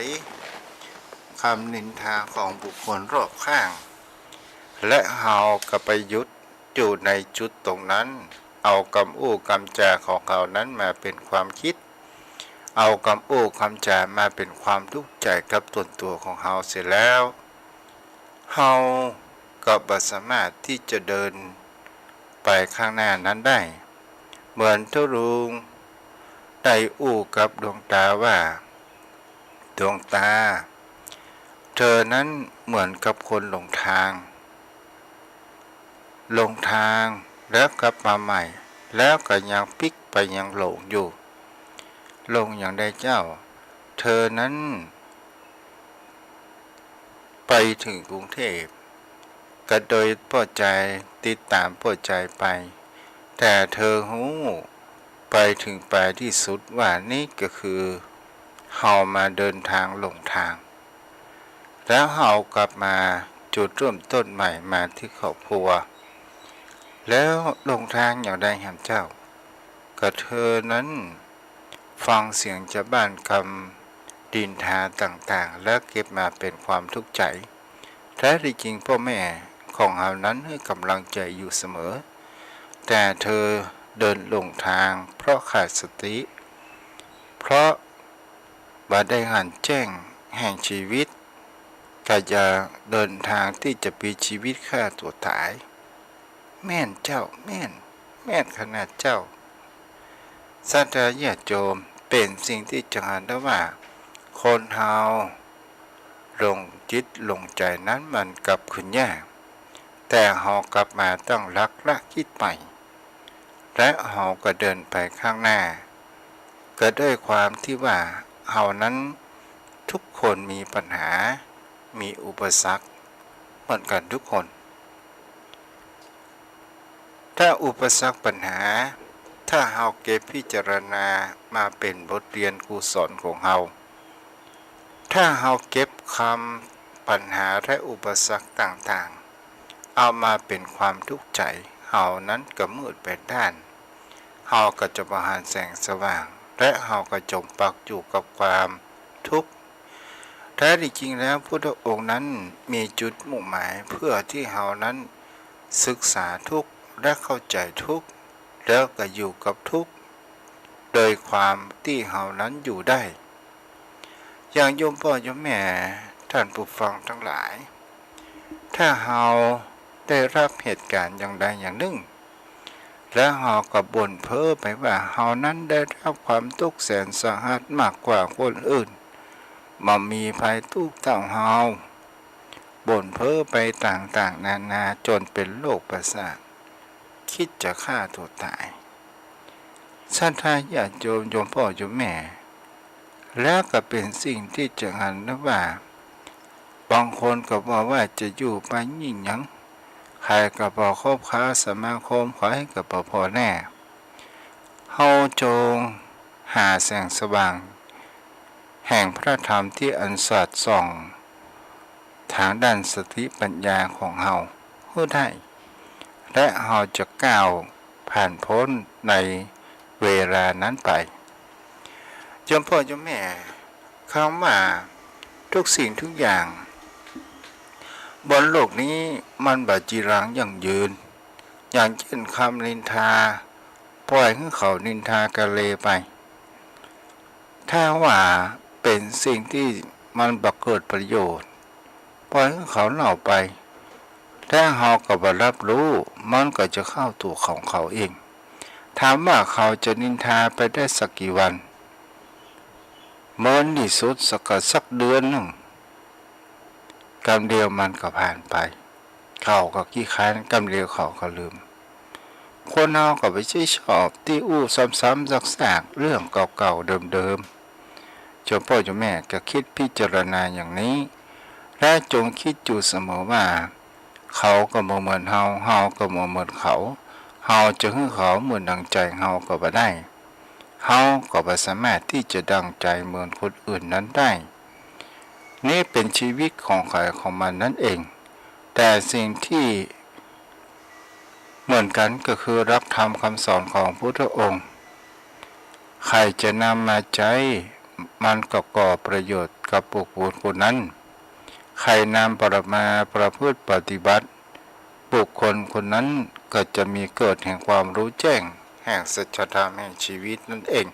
กำนินทาของบุคคลรอบข้าง และเฮาก็ไปหยุดอยู่ในจุดตรงนั้น เอากำอู้กำจ๋าของเขานั้นมาเป๋นความกึ๊ด เอากำอู้กำจ๋ามาเป๋นความทุกข์ใจ๋กับตนตั๋วของเฮาเสียแล้ว เฮาก็บ่สามารถตี้จะเดินไปข้างหน้านั้นได้ เหมือนตุ๊ลุงได้อู้กับดวงต๋าว่า ดวงต๋า เธอนั้นเหมือนกับคนหลงตาง หลงตางแล้วกลับมาใหม่ แล้วก็ยังปิ๊กไปยังหลงอยู่ หลงอย่างใดเจ้า เธอนั้น ไปเถิงกรุงเทพฯ ก็โดยป้อใจ๋ ติดต๋ามป้อใจ๋ไป แต่เธอฮู้ไปเถิงป๋ายตี้สุดว่านี่ก็คือ เฮามาเดินตางหลงตาง แล้วเฮากลับมาจุดเริ่มต้นใหม่มาตี้ครอบครัว แล้วหลงตางอย่างใดแหมเจ้า ก็เธอนั้นฟังเสียงจาวบ้านกำนินทาต่างๆ แล้วเก็บมาเป๋นความทุกข์ใจ๋ แท้ตี้จริงป้อแม่ของเฮานั้นหื้อกำลังใจ๋อยู่เสมอ แต่เธอเดินหลงตางเพราะขาดสติ เพราะบ่ได้หันแจ้งแห่งชีวิต ก็จะเดินตางตี้จะปิดชีวิตฆ่าตั๋วต๋าย แม่นเจ้า แม่น แม่นขนาดเจ้า ศรัทธาญาติโยม เป๋นสิ่งตี้จะหันได้ว่า คนเฮาหลงจิตหลงใจ๋นั้นมันกลับคืนยาก แต่เฮากลับมาตั้งหลักและกึ๊ดใหม่ และเฮาก็เดินไปข้างหน้า ก็ด้วยความตี้ว่าเฮานั้นทุกคนมีปัญหา มีอุปสรรคเหมือนกั๋นทุกคน ถ้าอุปสรรคปัญหา ถ้าเฮาเก็บพิจารณามาเป๋นบทเรียนครูสอนของเฮา ถ้าเฮาเก็บกำปัญหาและอุปสรรคต่างๆ เอามาเป๋นความทุกข์ใจ๋ เฮานั้นก็มืดแปดด้าน เฮาก็จะบ่หันแสงสว่าง และเฮาก็จมปักอยู่กับความทุกข์ แท้ตี้จริงแล้วพุทธองค์นั้นมีจุดมุ่งหมายเพื่อตี้เฮานั้น ศึกษาทุกข์และเข้าใจ๋ทุกข์ แล้วก็อยู่กับทุกข์โดยความตี้เฮานั้นอยู่ได้ อย่างโยมป้อโยมแม่ ท่านผู้ฟังตังหลาย ถ้าเฮาได้ฮับเหตุก๋ารณ์อย่างใดอย่างนึ่ง แล้วเฮาก็บ่นเพ้อไปว่า เฮานั้นได้ฮับความตุ๊กข์แสนสาหัสมากกว่าคนอื่น บ่มีใผตุ๊กข์เต้าเฮา บ่นเพ้อไปต่างๆ นานา จ๋นเป๋นโรคประสาท กึ๊ดจะฆ่าตั๋วต๋าย ศรัทธาญาติโยม โยมป้อโยมแม่ แล้วก็เป๋นสิ่งตี้จะหันได้ว่า บางคนก็ว่า ว่าจะอยู่ไปยิ่งหยัง ใผก็บ่คบค้าสมาคม ใผก็บ่ผ่อแน่ เฮาจงหาแสงสว่างแห่งพระธรรมตี้อันสอดส่อง ตางด้านสติปัญญาของเฮาหื้อได้ และเฮาจะก้าวผ่านป๊นในเวลานั้นไป โยมป้อโยมแม่ กำว่าทุกสิ่งทุกอย่างบนโลกนี้มันบ่จีรังยั่งยืน อย่างเจ้นกำนินทา ป่อยหื้อเขานินทากะเลไป ถ้าว่าเป๋นสิ่งตี้มันบ่เกิดประโยชน์ ป่อยหื้อเขาเล่าไป ถ้าเฮาก็บ่ฮับฮู้ มันก็จะเข้าตั๋วของเขาเอง ถามว่าเขาจะนินทาไปได้สักกี่วัน เมินตี้สุดสัก สักเดือนนึ่ง กำเดียวมันก็ผ่านไป เขาก็ขี้คร้าน กำเดียวเขาก็ลืม คนเฮาก็บ่ใจ้ชอบตี้อู้ซ้ำๆ ซากๆ เรื่องเก่าๆ เดิมๆ โยมป้อโยมแม่ก็กึ๊ดพิจารณาอย่างนี้ และจงกึ๊ดอยู่เสมอว่า เขาก็บ่เหมือนเฮา เฮาก็บ่เหมือนเขา เฮาจะหื้อเขาเหมือนดังใจ๋เฮาก็บ่ได้ เฮาก็บ่สามารถตี้จะดังใจ๋เหมือนคนอื่นนั้นได้ นี้เป๋นชีวิตของใผของมันนั้นเอง แต่สิ่งตี้เหมือนกั๋นก็คือหลักธรรมกำสอนของพุทธองค์ ใผจะนำมาใจ๊ มันก็ก่อประโยชน์กับบุคคลคนนั้น ใผนำประมาประพฤติปฏิบัติ บุคคลคนนั้นก็จะมีเกิดแห่งความฮู้แจ้ง แห่งสัจธรรมแห่งชีวิตนั้นเอง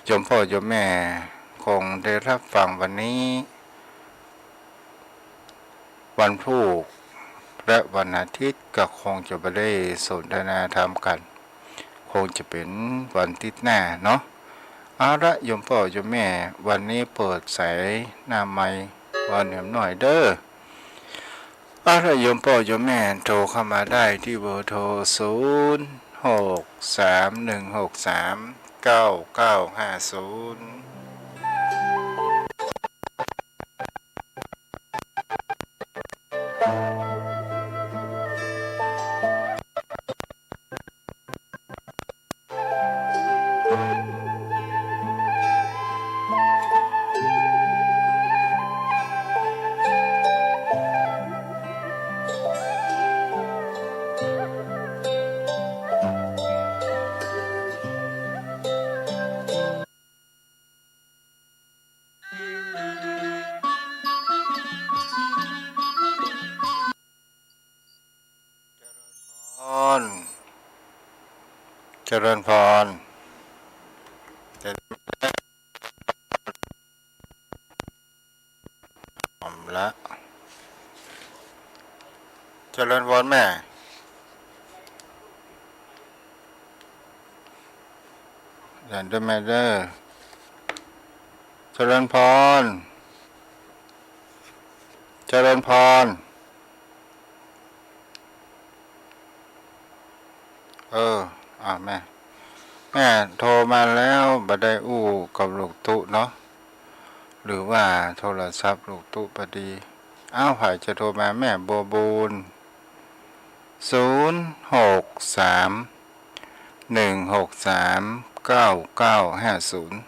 โยมป้อโยมแม่คงได้ฮับฟังวันนี้ วันพูกและวันอาทิตย์ก็คงจะบ่ได้สนทนาธรรมกั๋น คงจะเป๋นวันอาทิตย์หน้าเนาะ เอาละโยมป้อโยมแม่ วันนี้เปิดสายหน้าไมค์วันแหมหน้อยเด้อ เอาละโยมป้อโยมแม่ โทรเข้ามาได้ตี้เบอร์โทร ศูนย์ หก สาม หนึ่ง หก สาม เก้า เก้า ห้า ศูนย์พร เจริญพร เจริญพร พร้อมละ เจริญพรแม่ เจริญด้วยแม่เด้อ เจริญพร เจริญพร เออ อ่า แม่ แม่โทรมาแล้วบ่ได้อู้กับลูกตุ๊เนาะ หรือว่าโทรศัพท์ลูกตุ๊บ่ดี อ้าว ใผจะโทรมา แม่บัวบูล ศูนย์ หก สาม หนึ่ง หก สาม เก้า เก้า ห้า ศูนย์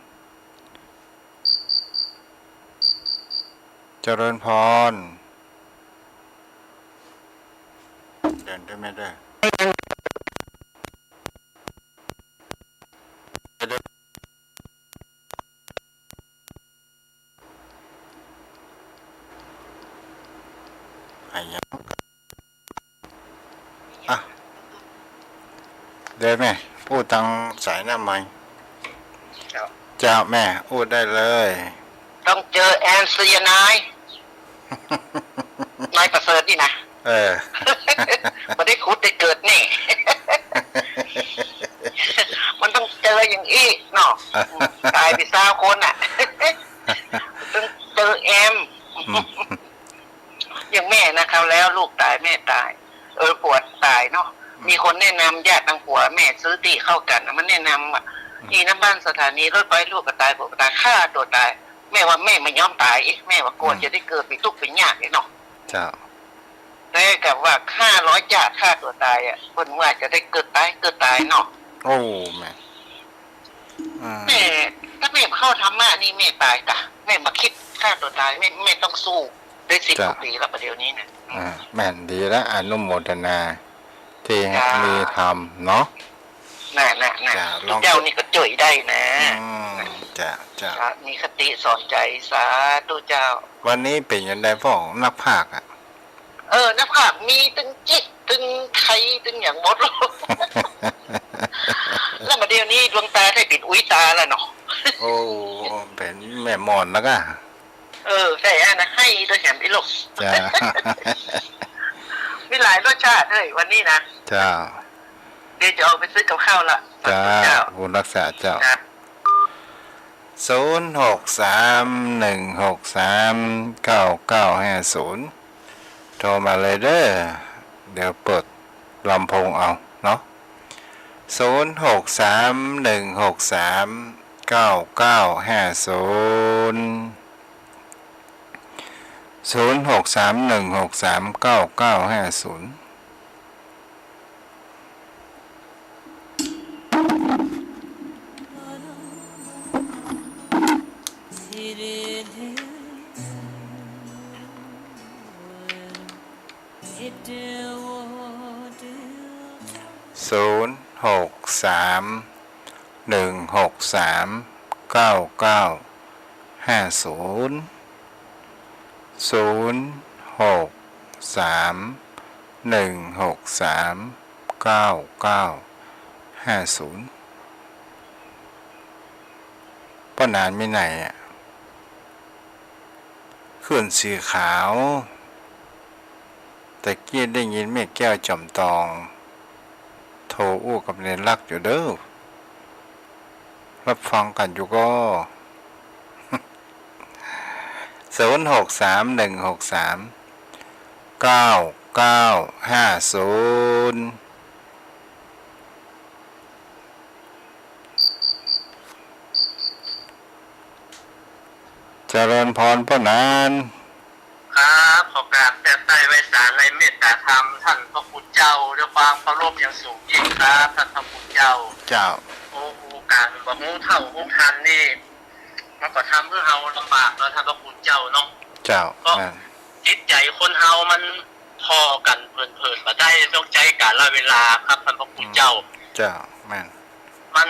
เจริญพร เดินได้ไหมเด้อ หายยัง เดี๋ยวแม่อู้ตังสายหน้าไมค์ เจ้า เจ้าแม่อู้ได้เลย ต้องเจอแอนไซยาไนด์ นายประเสริฐนี่นะ เออ บ่ได้ผุดได้เกิดแน่ มันต้องเจออย่างอี้เนาะ ต๋ายไปซาวคนน่ะ ต้องเจอแอม อืม อย่างแม่นะ คราวแล้วลูกต๋ายแม่ต๋าย เออ ผัวต๋ายเนาะ อืม มีคนแนะนำ ญาติตังผัวแม่ซื้อตี้เข้ากั๋นน่ะ มันแนะนำว่า อืม นี่นะบ้านสถานีรถไฟ ลูกก็ต๋าย ผัวก็ต๋าย ฆ่าตั๋วต๋าย แม่ว่าแม่บ่ยอมต๋าย แม่ว่ากลัว อืม จะได้เกิดเป๋นตุ๊กเป๋นยากเนาะ เจ้า แต่กับว่าห้าร้อยจาติฆ่าตั๋วต๋ายอะ เปิ้นว่าจะได้เกิดต๋าย เกิดต๋ายเนาะ โอ้ แม่ อืม แม่ ถ้าแม่บ่เข้าธรรมะนี่แม่ต๋ายก่ะ แม่บ่คิดฆ่าตั๋วต๋าย แม่ แม่ต้องสู้ ได้สิบ เจ้า กว่าปี๋แล้ว บ่าเดี่ยวนี้นะ อืม อ่า แม่นดีละ อนุโมทนา ตี้ เจ้า มีธรรมเนาะ น่ะ น่ะ น่ะ เจ้า ลอง เจ้านี่ก็จ้วยได้นะ อืม เจ้า เจ้า ครับ มีคติสอนใจ๋ สาธุเจ้า วันนี้เป๋นยังไงพ่อ นักพากย์อะ เออ นักพากย์มีตึงจิก ตึงไทย ตึงอย่างหมด แล้วบ่าเดี่ยวนี้ดวงต๋าได้เป๋นอุ๊ยต๋าแล้วเนาะ โอ้ เป๋นแม่หมอนแล้วก่ะ เออ ใจ้อะนะ ไห้โดยแถมอีหลก เจ้า มีหลายรสชาติเลยวันนี้นะ เจ้า เดี๋ยวจะออกไปซื้อกับข้าวละ เจ้า สาธุเจ้า บุญรักษาเจ้า ครับ ศูนย์หกสามหนึ่งหกสามเก้าเก้าห้าศูนย์ โทรมาเลยเด้อ เดี๋ยวเปิดลำโพงเอาเนาะ ศูนย์หกสามหนึ่งหกสามเก้าเก้าห้าศูนย์ ศูนย์หกสามหนึ่งหกสามเก้าเก้าห้าศูนย์ ศูนย์หกสามหนึ่งหกสามเก้าเก้าห้าศูนย์ ศูนย์หกสามหนึ่งหกสามเก้าเก้าห้าศูนย์ ป้อหนานมีไหนอะ ขึ้นสีขาว แต่กี้ได้ยินแม่แก้วจอมตอง โทรอู้กับเณรลักษณ์อยู่เด้อ รับฟังกั๋นอยู่ก่อ ศูนย์หกสามหนึ่งหกสามเก้าเก้าห้าศูนย์ เจริญพรป้อหนาน ครับ ขอกราบแทบไต้ไหว้สาในเมตตาธรรมต้านพระคุณเจ้า ด้วยความเคารพอย่างสูงยิ่งครับ ต้านพระคุณเจ้า เจ้า โอ้ ก๋านบ่ฮู้เฒ่าฮู้ตันนี่ มันก็ทำหื้อเฮาลำบากเนาะ ต้านพระคุณเจ้าเนาะ เจ้า ก็ แม่น จิตใจ๋คนเฮามันผ่อกั๋นเผินๆ บ่ได้ ต้องใจ๊กาลเวลาครับ ต้านพระคุณเจ้า อืม เจ้า แม่น มัน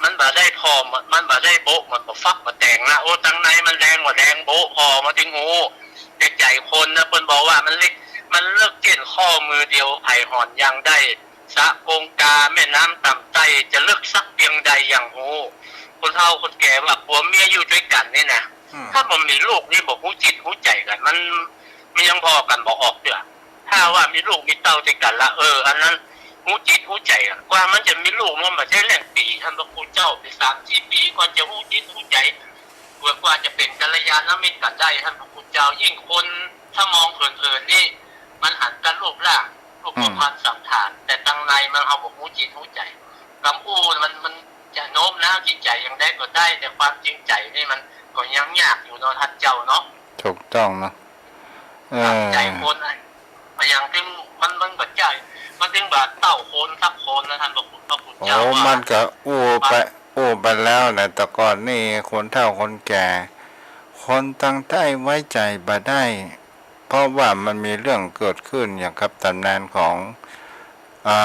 มันบ่ได้ผ่อ มันบ่ได้โบ๊ะ มันบ่ฟักบ่แต่งนะ โอ้ ตังในมันแดงบ่แดง โบ๊ะผ่อมาตึงฮู้ แต่ใจ๋คนนะ เปิ้นบอกว่ามันเล็ก มันเลิกเจียนข้อมือเดียว ไผหอนยังได้ สระกงกา แม่น้ำต่ำใต้ จะลึกสักเปียงใดยังฮู้ คนเฒ่าคนแก่ว่าผัวเมียอยู่ตวยกั๋นนี่นะ อืม ถ้าบ่มีลูกนี่บ่ฮู้จิตฮู้ใจ๋กั๋น มัน มันยังผ่อกั๋นบ่ออกเตื้อ ถ้าว่ามีลูกมีเต้าตวยกั๋นละ เออ อันนั้นฮู้จิตฮู้ใจ๋กั๋น กว่ามันจะมีลูกมันบ่ใจ้แล่งปี๋ ต้านพระคุณเจ้า เป๋นสามสี่ปี๋ กว่าจะฮู้จิตฮู้ใจ๋ กว่า กว่าจะเป๋นกัลยาณมิตรกั๋นได้ ต้านพระคุณเจ้า ยิ่งคน ถ้ามองเผินๆ นี่ มันหันแต่รูปร่าง รูป อืม พรรณสัณฐาน แต่ตังในมันเฮาบ่ฮู้จิตฮู้ใจ๋ กำอู้มัน มันจะโน้มน้าวจิตใจ๋อย่างใดก็ได้ แต่ความจริงใจ๋นี่มันก็ยังยากอยู่เนาะ ต้านเจ้าเนาะ ถูกต้องเนาะ เออ ใจ๋คนอะ อย่างตึงมัน มันบ่ใจ้ มันตึงบ่าเต้าคนสักคนนะ ต้านพระคุณ พระคุณเจ้า โอ้ ว่า มันก็อู้ไป อู้ไปแล้วแหละ แต่ก่อนนี่คนเฒ่าคนแก่ คนตังใต้ไว้ใจ๋บ่ได้ เพราะว่ามันมีเรื่องเกิดขึ้นอย่างกับต๋ำนานของ อ่า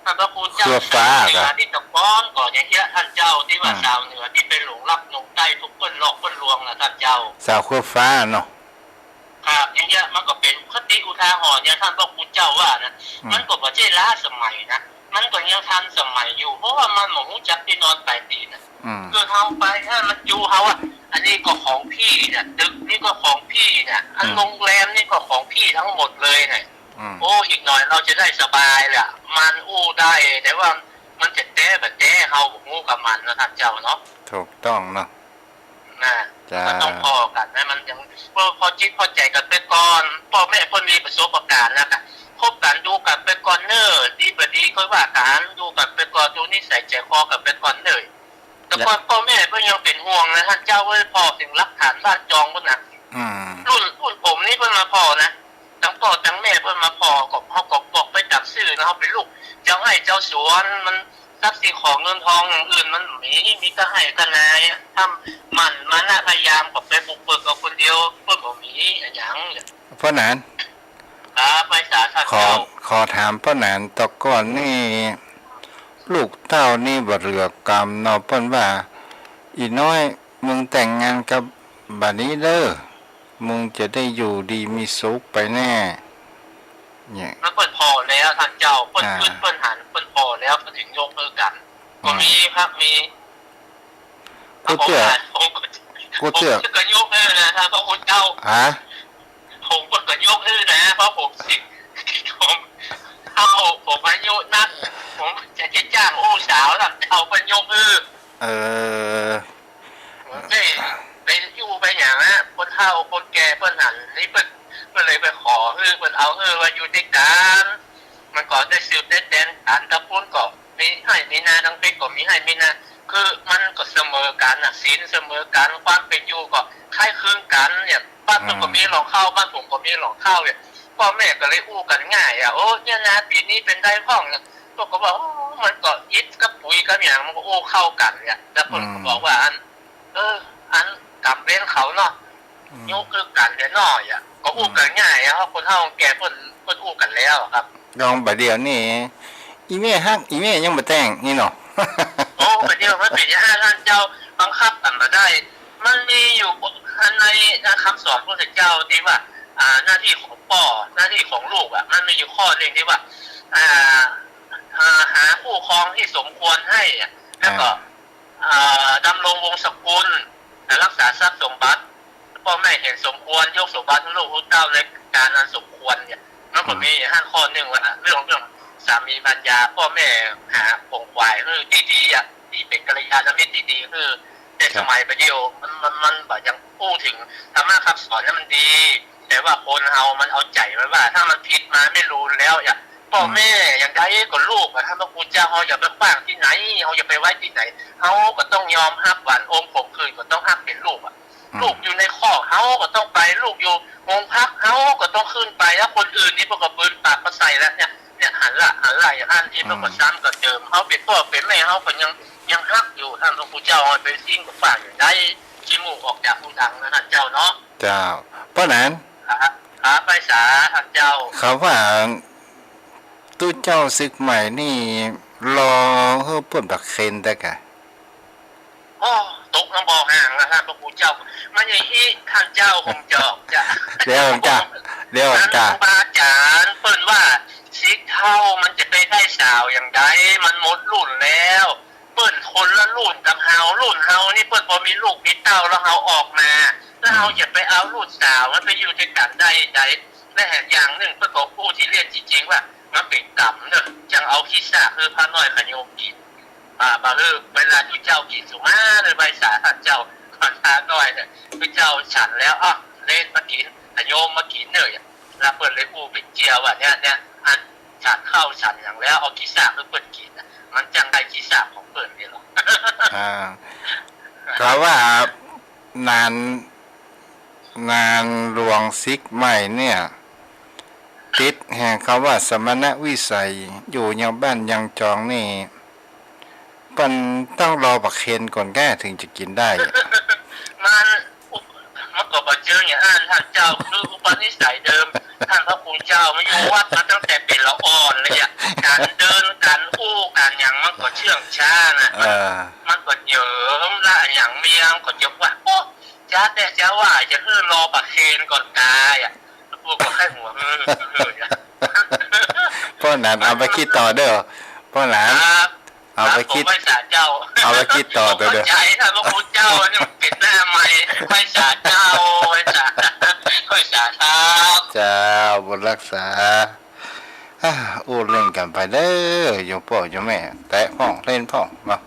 ต้านพระคุณเจ้า เครือฟ้า สาวเหนือ กะ ตี้ตะก้อนก่อนอย่างเงี้ย ต้านเจ้า ตี้ว่า อืม สาวเหนือตี้ไปหลงรักหนุ่มใต้ ถูกเปิ้นหลอกเปิ้นลวงนะ ต้านเจ้า สาวเครือฟ้าเนาะ ครับ อย่างเงี้ย มันก็เป๋นคติอุทาหรณ์อย่างต้านพระคุณเจ้าว่านะ อืม มันก็บ่ใจ้ล้าสมัยนะ มันก็ยังทันสมัยอยู่ เพราะว่ามันบ่ฮู้จักตี้นอนปลายตี๋นน่ะ อืม คือเฮาไป ถ้ามันจูเฮาอะ อันนี้ก็ของพี่น่ะ ตึกนี้ก็ของพี่น่ะ อัน อืม โรงแรมนี่ก็ของพี่ทั้งหมดเลยน่ะ อืม โอ้ อีกหน่อยเฮาจะได้สบายแหละ มันอู้ได้ แต่ว่ามันจะแต๊บ่แต๊ เฮาบ่ฮู้กับมันนะท่านเจ้าเนาะ ถูกต้องเนาะ นะ เจ้า ก็ต้องผ่อกั๋นนะ มันยัง พอ ผ่อจิตผ่อใจ๋กั๋นไปก่อน ป้อแม่เปิ้นมีประสบก๋ารณ์แล้วก็คบกั๋นดูกั๋นไปก่อนเน่อ ดีบ่ดีค่อยว่ากั๋น ดูกั๋นไปก่อน ดูนิสัยใจ๋คอกั๋นไปก่อนเน่อ แต่ก่อน และ ป้อแม่เปิ้นยังเป๋นห่วงนะท่านเจ้าเอ้ย ผ่อเถิงหลักฐานบ้านจองปู๊นน่ะ อืม รุ่น รุ่นผมนี่เปิ้นมาผ่อนะ ตังป้อตังแม่เปิ้นมาผ่อ ก็ เฮาก็บอกไปต๋ามซื่อนะ เฮาเป๋นลูกเจ้าไฮ่เจ้าสวน มันทรัพย์สิ่งของเงินทองอย่างอื่นมันบ่มี มีแต่ไฮ่กับนา ถ้าหมั่นมานะพยายามก็ไปบุกเบิกเอาคนเดียว เปิ้นบ่มีอะหยัง ป้อหนาน ครับ ไปสาธารณะ ขอ เจ้า ขอถามป้อหนาน แต่ก่อนนี่ ลูกเต้านี่บ่เหลือก๋ำเนาะ เปิ้นว่า อี่น้อย มึงแต่งงานกับบ่านี้เน่อ มึงจะได้อยู่ดีมีสุขไปแน่ เนี่ย มันเปิ้นผ่อแล้วท่านเจ้า เปิ้น อ่า กึ๊ดเปิ้นหัน เปิ้นผ่อแล้ว เปิ้นเถิงยกหื้อกั๋น ก็ อืม มีครับ มี กูเตื้อ ผมก็ กูเตื้อ ผมก็ยกหื้อนะ ท่านพระคุณเจ้า ฮะ ผมก็ยกหื้อนะ เพราะผมสิ ผม เฒ่า ผมอายุนัก ผมจะ จะจ้างอู้สาว ท่านเจ้า เปิ้นยกหื้อ เออ เปิ้นไปอยู่ไปหยังอะ คนเฒ่าคนแก่เปิ้นหันนี่เปิ้น เปิ้นเลยไปขอหื้อ เปิ้นเอาหื้อว่าอยู่ตวยกั๋น มันก็ได้สืบได้แตนกั๋น ตางปู๊นก็มีไฮ่มีนา ตางเป๊กก็มีไฮ่มีนา คือมันก็เสมอกั๋นน่ะ สินเสมอกั๋น ความเป๋นอยู่ก็คล้ายคลึงกั๋นเนี่ย บ้านเปิ้นก็มีหล่องข้าว บ้านผมก็มีหล่องข้าวเนี่ย ป้อแม่ก็เลยอู้กั๋นง่ายอะ โอ้ เนี่ยนาปี๋นี้เป๋นใดพ่องเนี่ย เปิ้นก็บอก โอ้ มันก็อิฐกับปุ๋ยกับหยัง มันก็อู้เข้ากั๋นเนี่ย แล้วเปิ้นก็บอกว่า อัน เออ อันกรรมเวรเขาเนาะ อืม ยกหื้อกั๋นเดี๋ยวน้อยอะ ก็อู้กั๋นง่ายอะ เพราะคนเฒ่าคนแก่เปิ้น เปิ้นอู้กั๋นแล้วอะครับ ลองบ่าเดี่ยวนี้ อี่แม่ฮัก อี่แม่ยังบ่แต่งนี่เนาะ โอ้ บ่าเดี่ยวมันเป๋นอย่างนั้น ท่านเจ้า บังคับกั๋นบ่ได้ มันมีอยู่ในคำสอนพระพุทธเจ้าตี้ว่า อ่า หน้าที่ของป้อ หน้าที่ของลูกอะ มันมีอยู่ข้อนึ่งตี้ว่า อ่า อ่า หาคู่ครองตี้สมควรให้อะ แล้วก็ อ่า อ่า ดำรงวงศ์สกุล รักษาทรัพย์สมบัติ ป้อแม่เห็นสมควรยกสมบัติหื้อลูกหื้อเต้าในก๋าลอันสมควรเนี่ย มันก็มีหั้นข้อนึ่งว่า เรื่อง เรื่องสามีภรรยา ป้อแม่หาของขวัญหื้อตี้ดีอะ ตี้เป๋นกัลยาณมิตรตี้ดีหื้อ แต่สมัยบ่าเดี่ยวมัน มัน มันบ่ยังอู้เถิงธรรมะคำสอนเนี่ยมันดี แต่ว่าคนเฮามันเอาใจ๋ไว้ว่า ถ้ามันผิดมาไม่รู้แล้วอะ ป้อแม่อย่างใดก็ลูกอะ ท่านพระคุณเจ้า เฮาอย่าไปขว้างตี้ไหน เฮาอย่าไปไว้ตี้ไหน เฮาก็ต้องยอมฮับ หวานอมขมขื่นก็ต้องฮับเป๋นลูกอะ อืม ลูกอยู่ในคอก เฮาก็ต้องไป ลูกอยู่โฮงพัก เฮาก็ต้องขึ้นไป แล้วคนอื่นนี่เปิ้นก็บืนปากมาใส่แล้วเนี่ย เนี่ย หันละ หันละ อย่างอั้นตี้ อืม เปิ้นก็ซ้ำก็เติม เฮาเป๋นป้อเป๋นแม่ เฮาก็ยัง ยังฮักอยู่ ท่านพระคุณเจ้า เอาไปทิ้งไปขว้างอย่างใด ขี้มูกออกจากหูดังนะท่านเจ้าเนาะ เจ้า ป้อหนาน ครับ ครับ ไปสา ท่านเจ้า เขาว่า ตุ๊เจ้าศึกใหม่นี่ รอหื้อเปิ้นประเคนได้กะ โอ้ ตกน้ำบ่อห่างแล้วท่านพระครูเจ้า มันอย่างอี้ท่านเจ้า ผมจะ จะ เดี๋ยวจ้ะ เดี๋ยวจ้ะ ท่านครูบาอาจารย์เปิ้นว่า ศิษย์เฒ่ามันจะไปได้สาวอย่างใด มันหมดรุ่นแล้ว เปิ้นคนละรุ่นกับเฮา รุ่นเฮานี่เปิ้นบ่มีลูกมีเต้าแล้วเฮาออกมา แล้วเฮา อืม จะไปเอารุ่นสาวมันไปอยู่ตวยกั๋นได้ใด และแถมอย่างนึ่งเปิ้นก็อู้ตี้เล่นตี้จริงว่า มันเป๋นกรรมเนาะ จั่งเอาขี้ซากหื้อพระน้อยขะโยมกิ๋น อ่า บ่าหื้อ เวลาตุ๊เจ้ากิ๋นสุมาเลย ไปสา ท่านเจ้า พระน้อยเนี่ย ตุ๊เจ้าฉันแล้ว อ้าว เณรมากิ๋น ขะโยมมากิ๋นเน่อ แล้วเปิ้นเลยอู้เป๋นเจียว่า เนี่ย เนี่ย อันฉันข้าวฉันหยังแล้ว เอาขี้ซากหื้อเปิ้นกิ๋นน่ะ มันจั่งได้ขี้ซากของเปิ้นนี่หรอ อ่า เขาว่า หนาน หนานหลวงศิษย์ใหม่เนี่ย ติดแห่งคำว่าสมณวิสัย อยู่ยังบ้านยังจองนี่ เปิ้นต้องรอประเคนก่อนแก้เถิงจะกิ๋นได้ มัน มันก็บ่เจิงอย่างอั้น ท่านเจ้า คืออุปนิสัยเดิม ท่านพระครูเจ้ามาอยู่วัดมาตั้งแต่เป๋นละอ่อนเลยอะ ก๋านเดิน ก๋านอู้ ก๋านหยังมันก็เชื่องช้าน่ะ เออ มันก็เหยิมละ อย่างเมียมันก็จะว่า โอ๊ะ จ๊ะแต่จ๊ะว่าจะหื้อรอประเคนก่อนต๋ายอะ พวกก็แค่หัว เออ เออ เออ ป้อหนานเอาไปคิดต่อเน่อ ป้อหลาน ครับ เอาไป ครับ ผม กึ๊ด ไหว้สาเจ้า เอาไปกึ๊ดต่อ ผม เดี๋ยว เข้าใจ๋ ท่านพระคุณเจ้า นี่มันเป๋นหน้าใหม่ ไหว้สาเจ้า ไหว้สา ไหว้สาครับ เจ้า บุญรักษา อ่า อู้เล่นกั๋นไปเน่อ โยมป้อโยมแม่ แตะพ่องเล่นพ่องเนาะ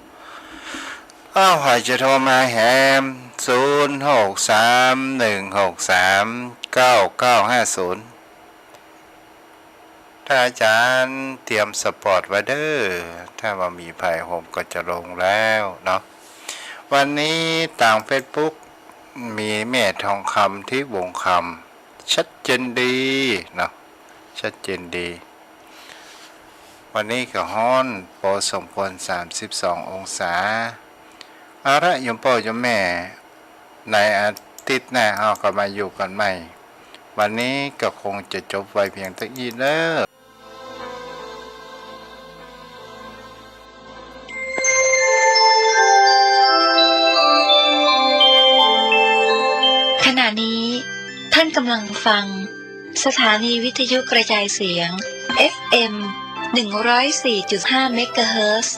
อ้าว ใผจะโทรมาแหม ศูนย์หกสาม หนึ่งหกสาม เก้าเก้าห้าศูนย์ ถ้าอาจ๋ารย์เตรียมสปอตไว้เน่อ ถ้าบ่ามีใผผมก็จะลงแล้วเนาะ วันนี้ตางเฟซบุ๊ก มีแม่ทองคำ ทิพย์วงศ์คำ ชัดเจนดีเนาะ ชัดเจนดี วันนี้ก็ฮ้อนปอสมควร สามสิบสององศา เอาละ โยมป้อโยมแม่ ในอาทิตย์หน้าเฮาก็มาอยู่กั๋นใหม่ วันนี้ก็คงจะจบไว้เพียงเต้าอี้เน่อ ขณะนี้ท่านกำลังฟังสถานีวิทยุกระจายเสียง เอฟเอ็ม หนึ่งร้อยสี่จุดห้า เมกะเฮิรตซ์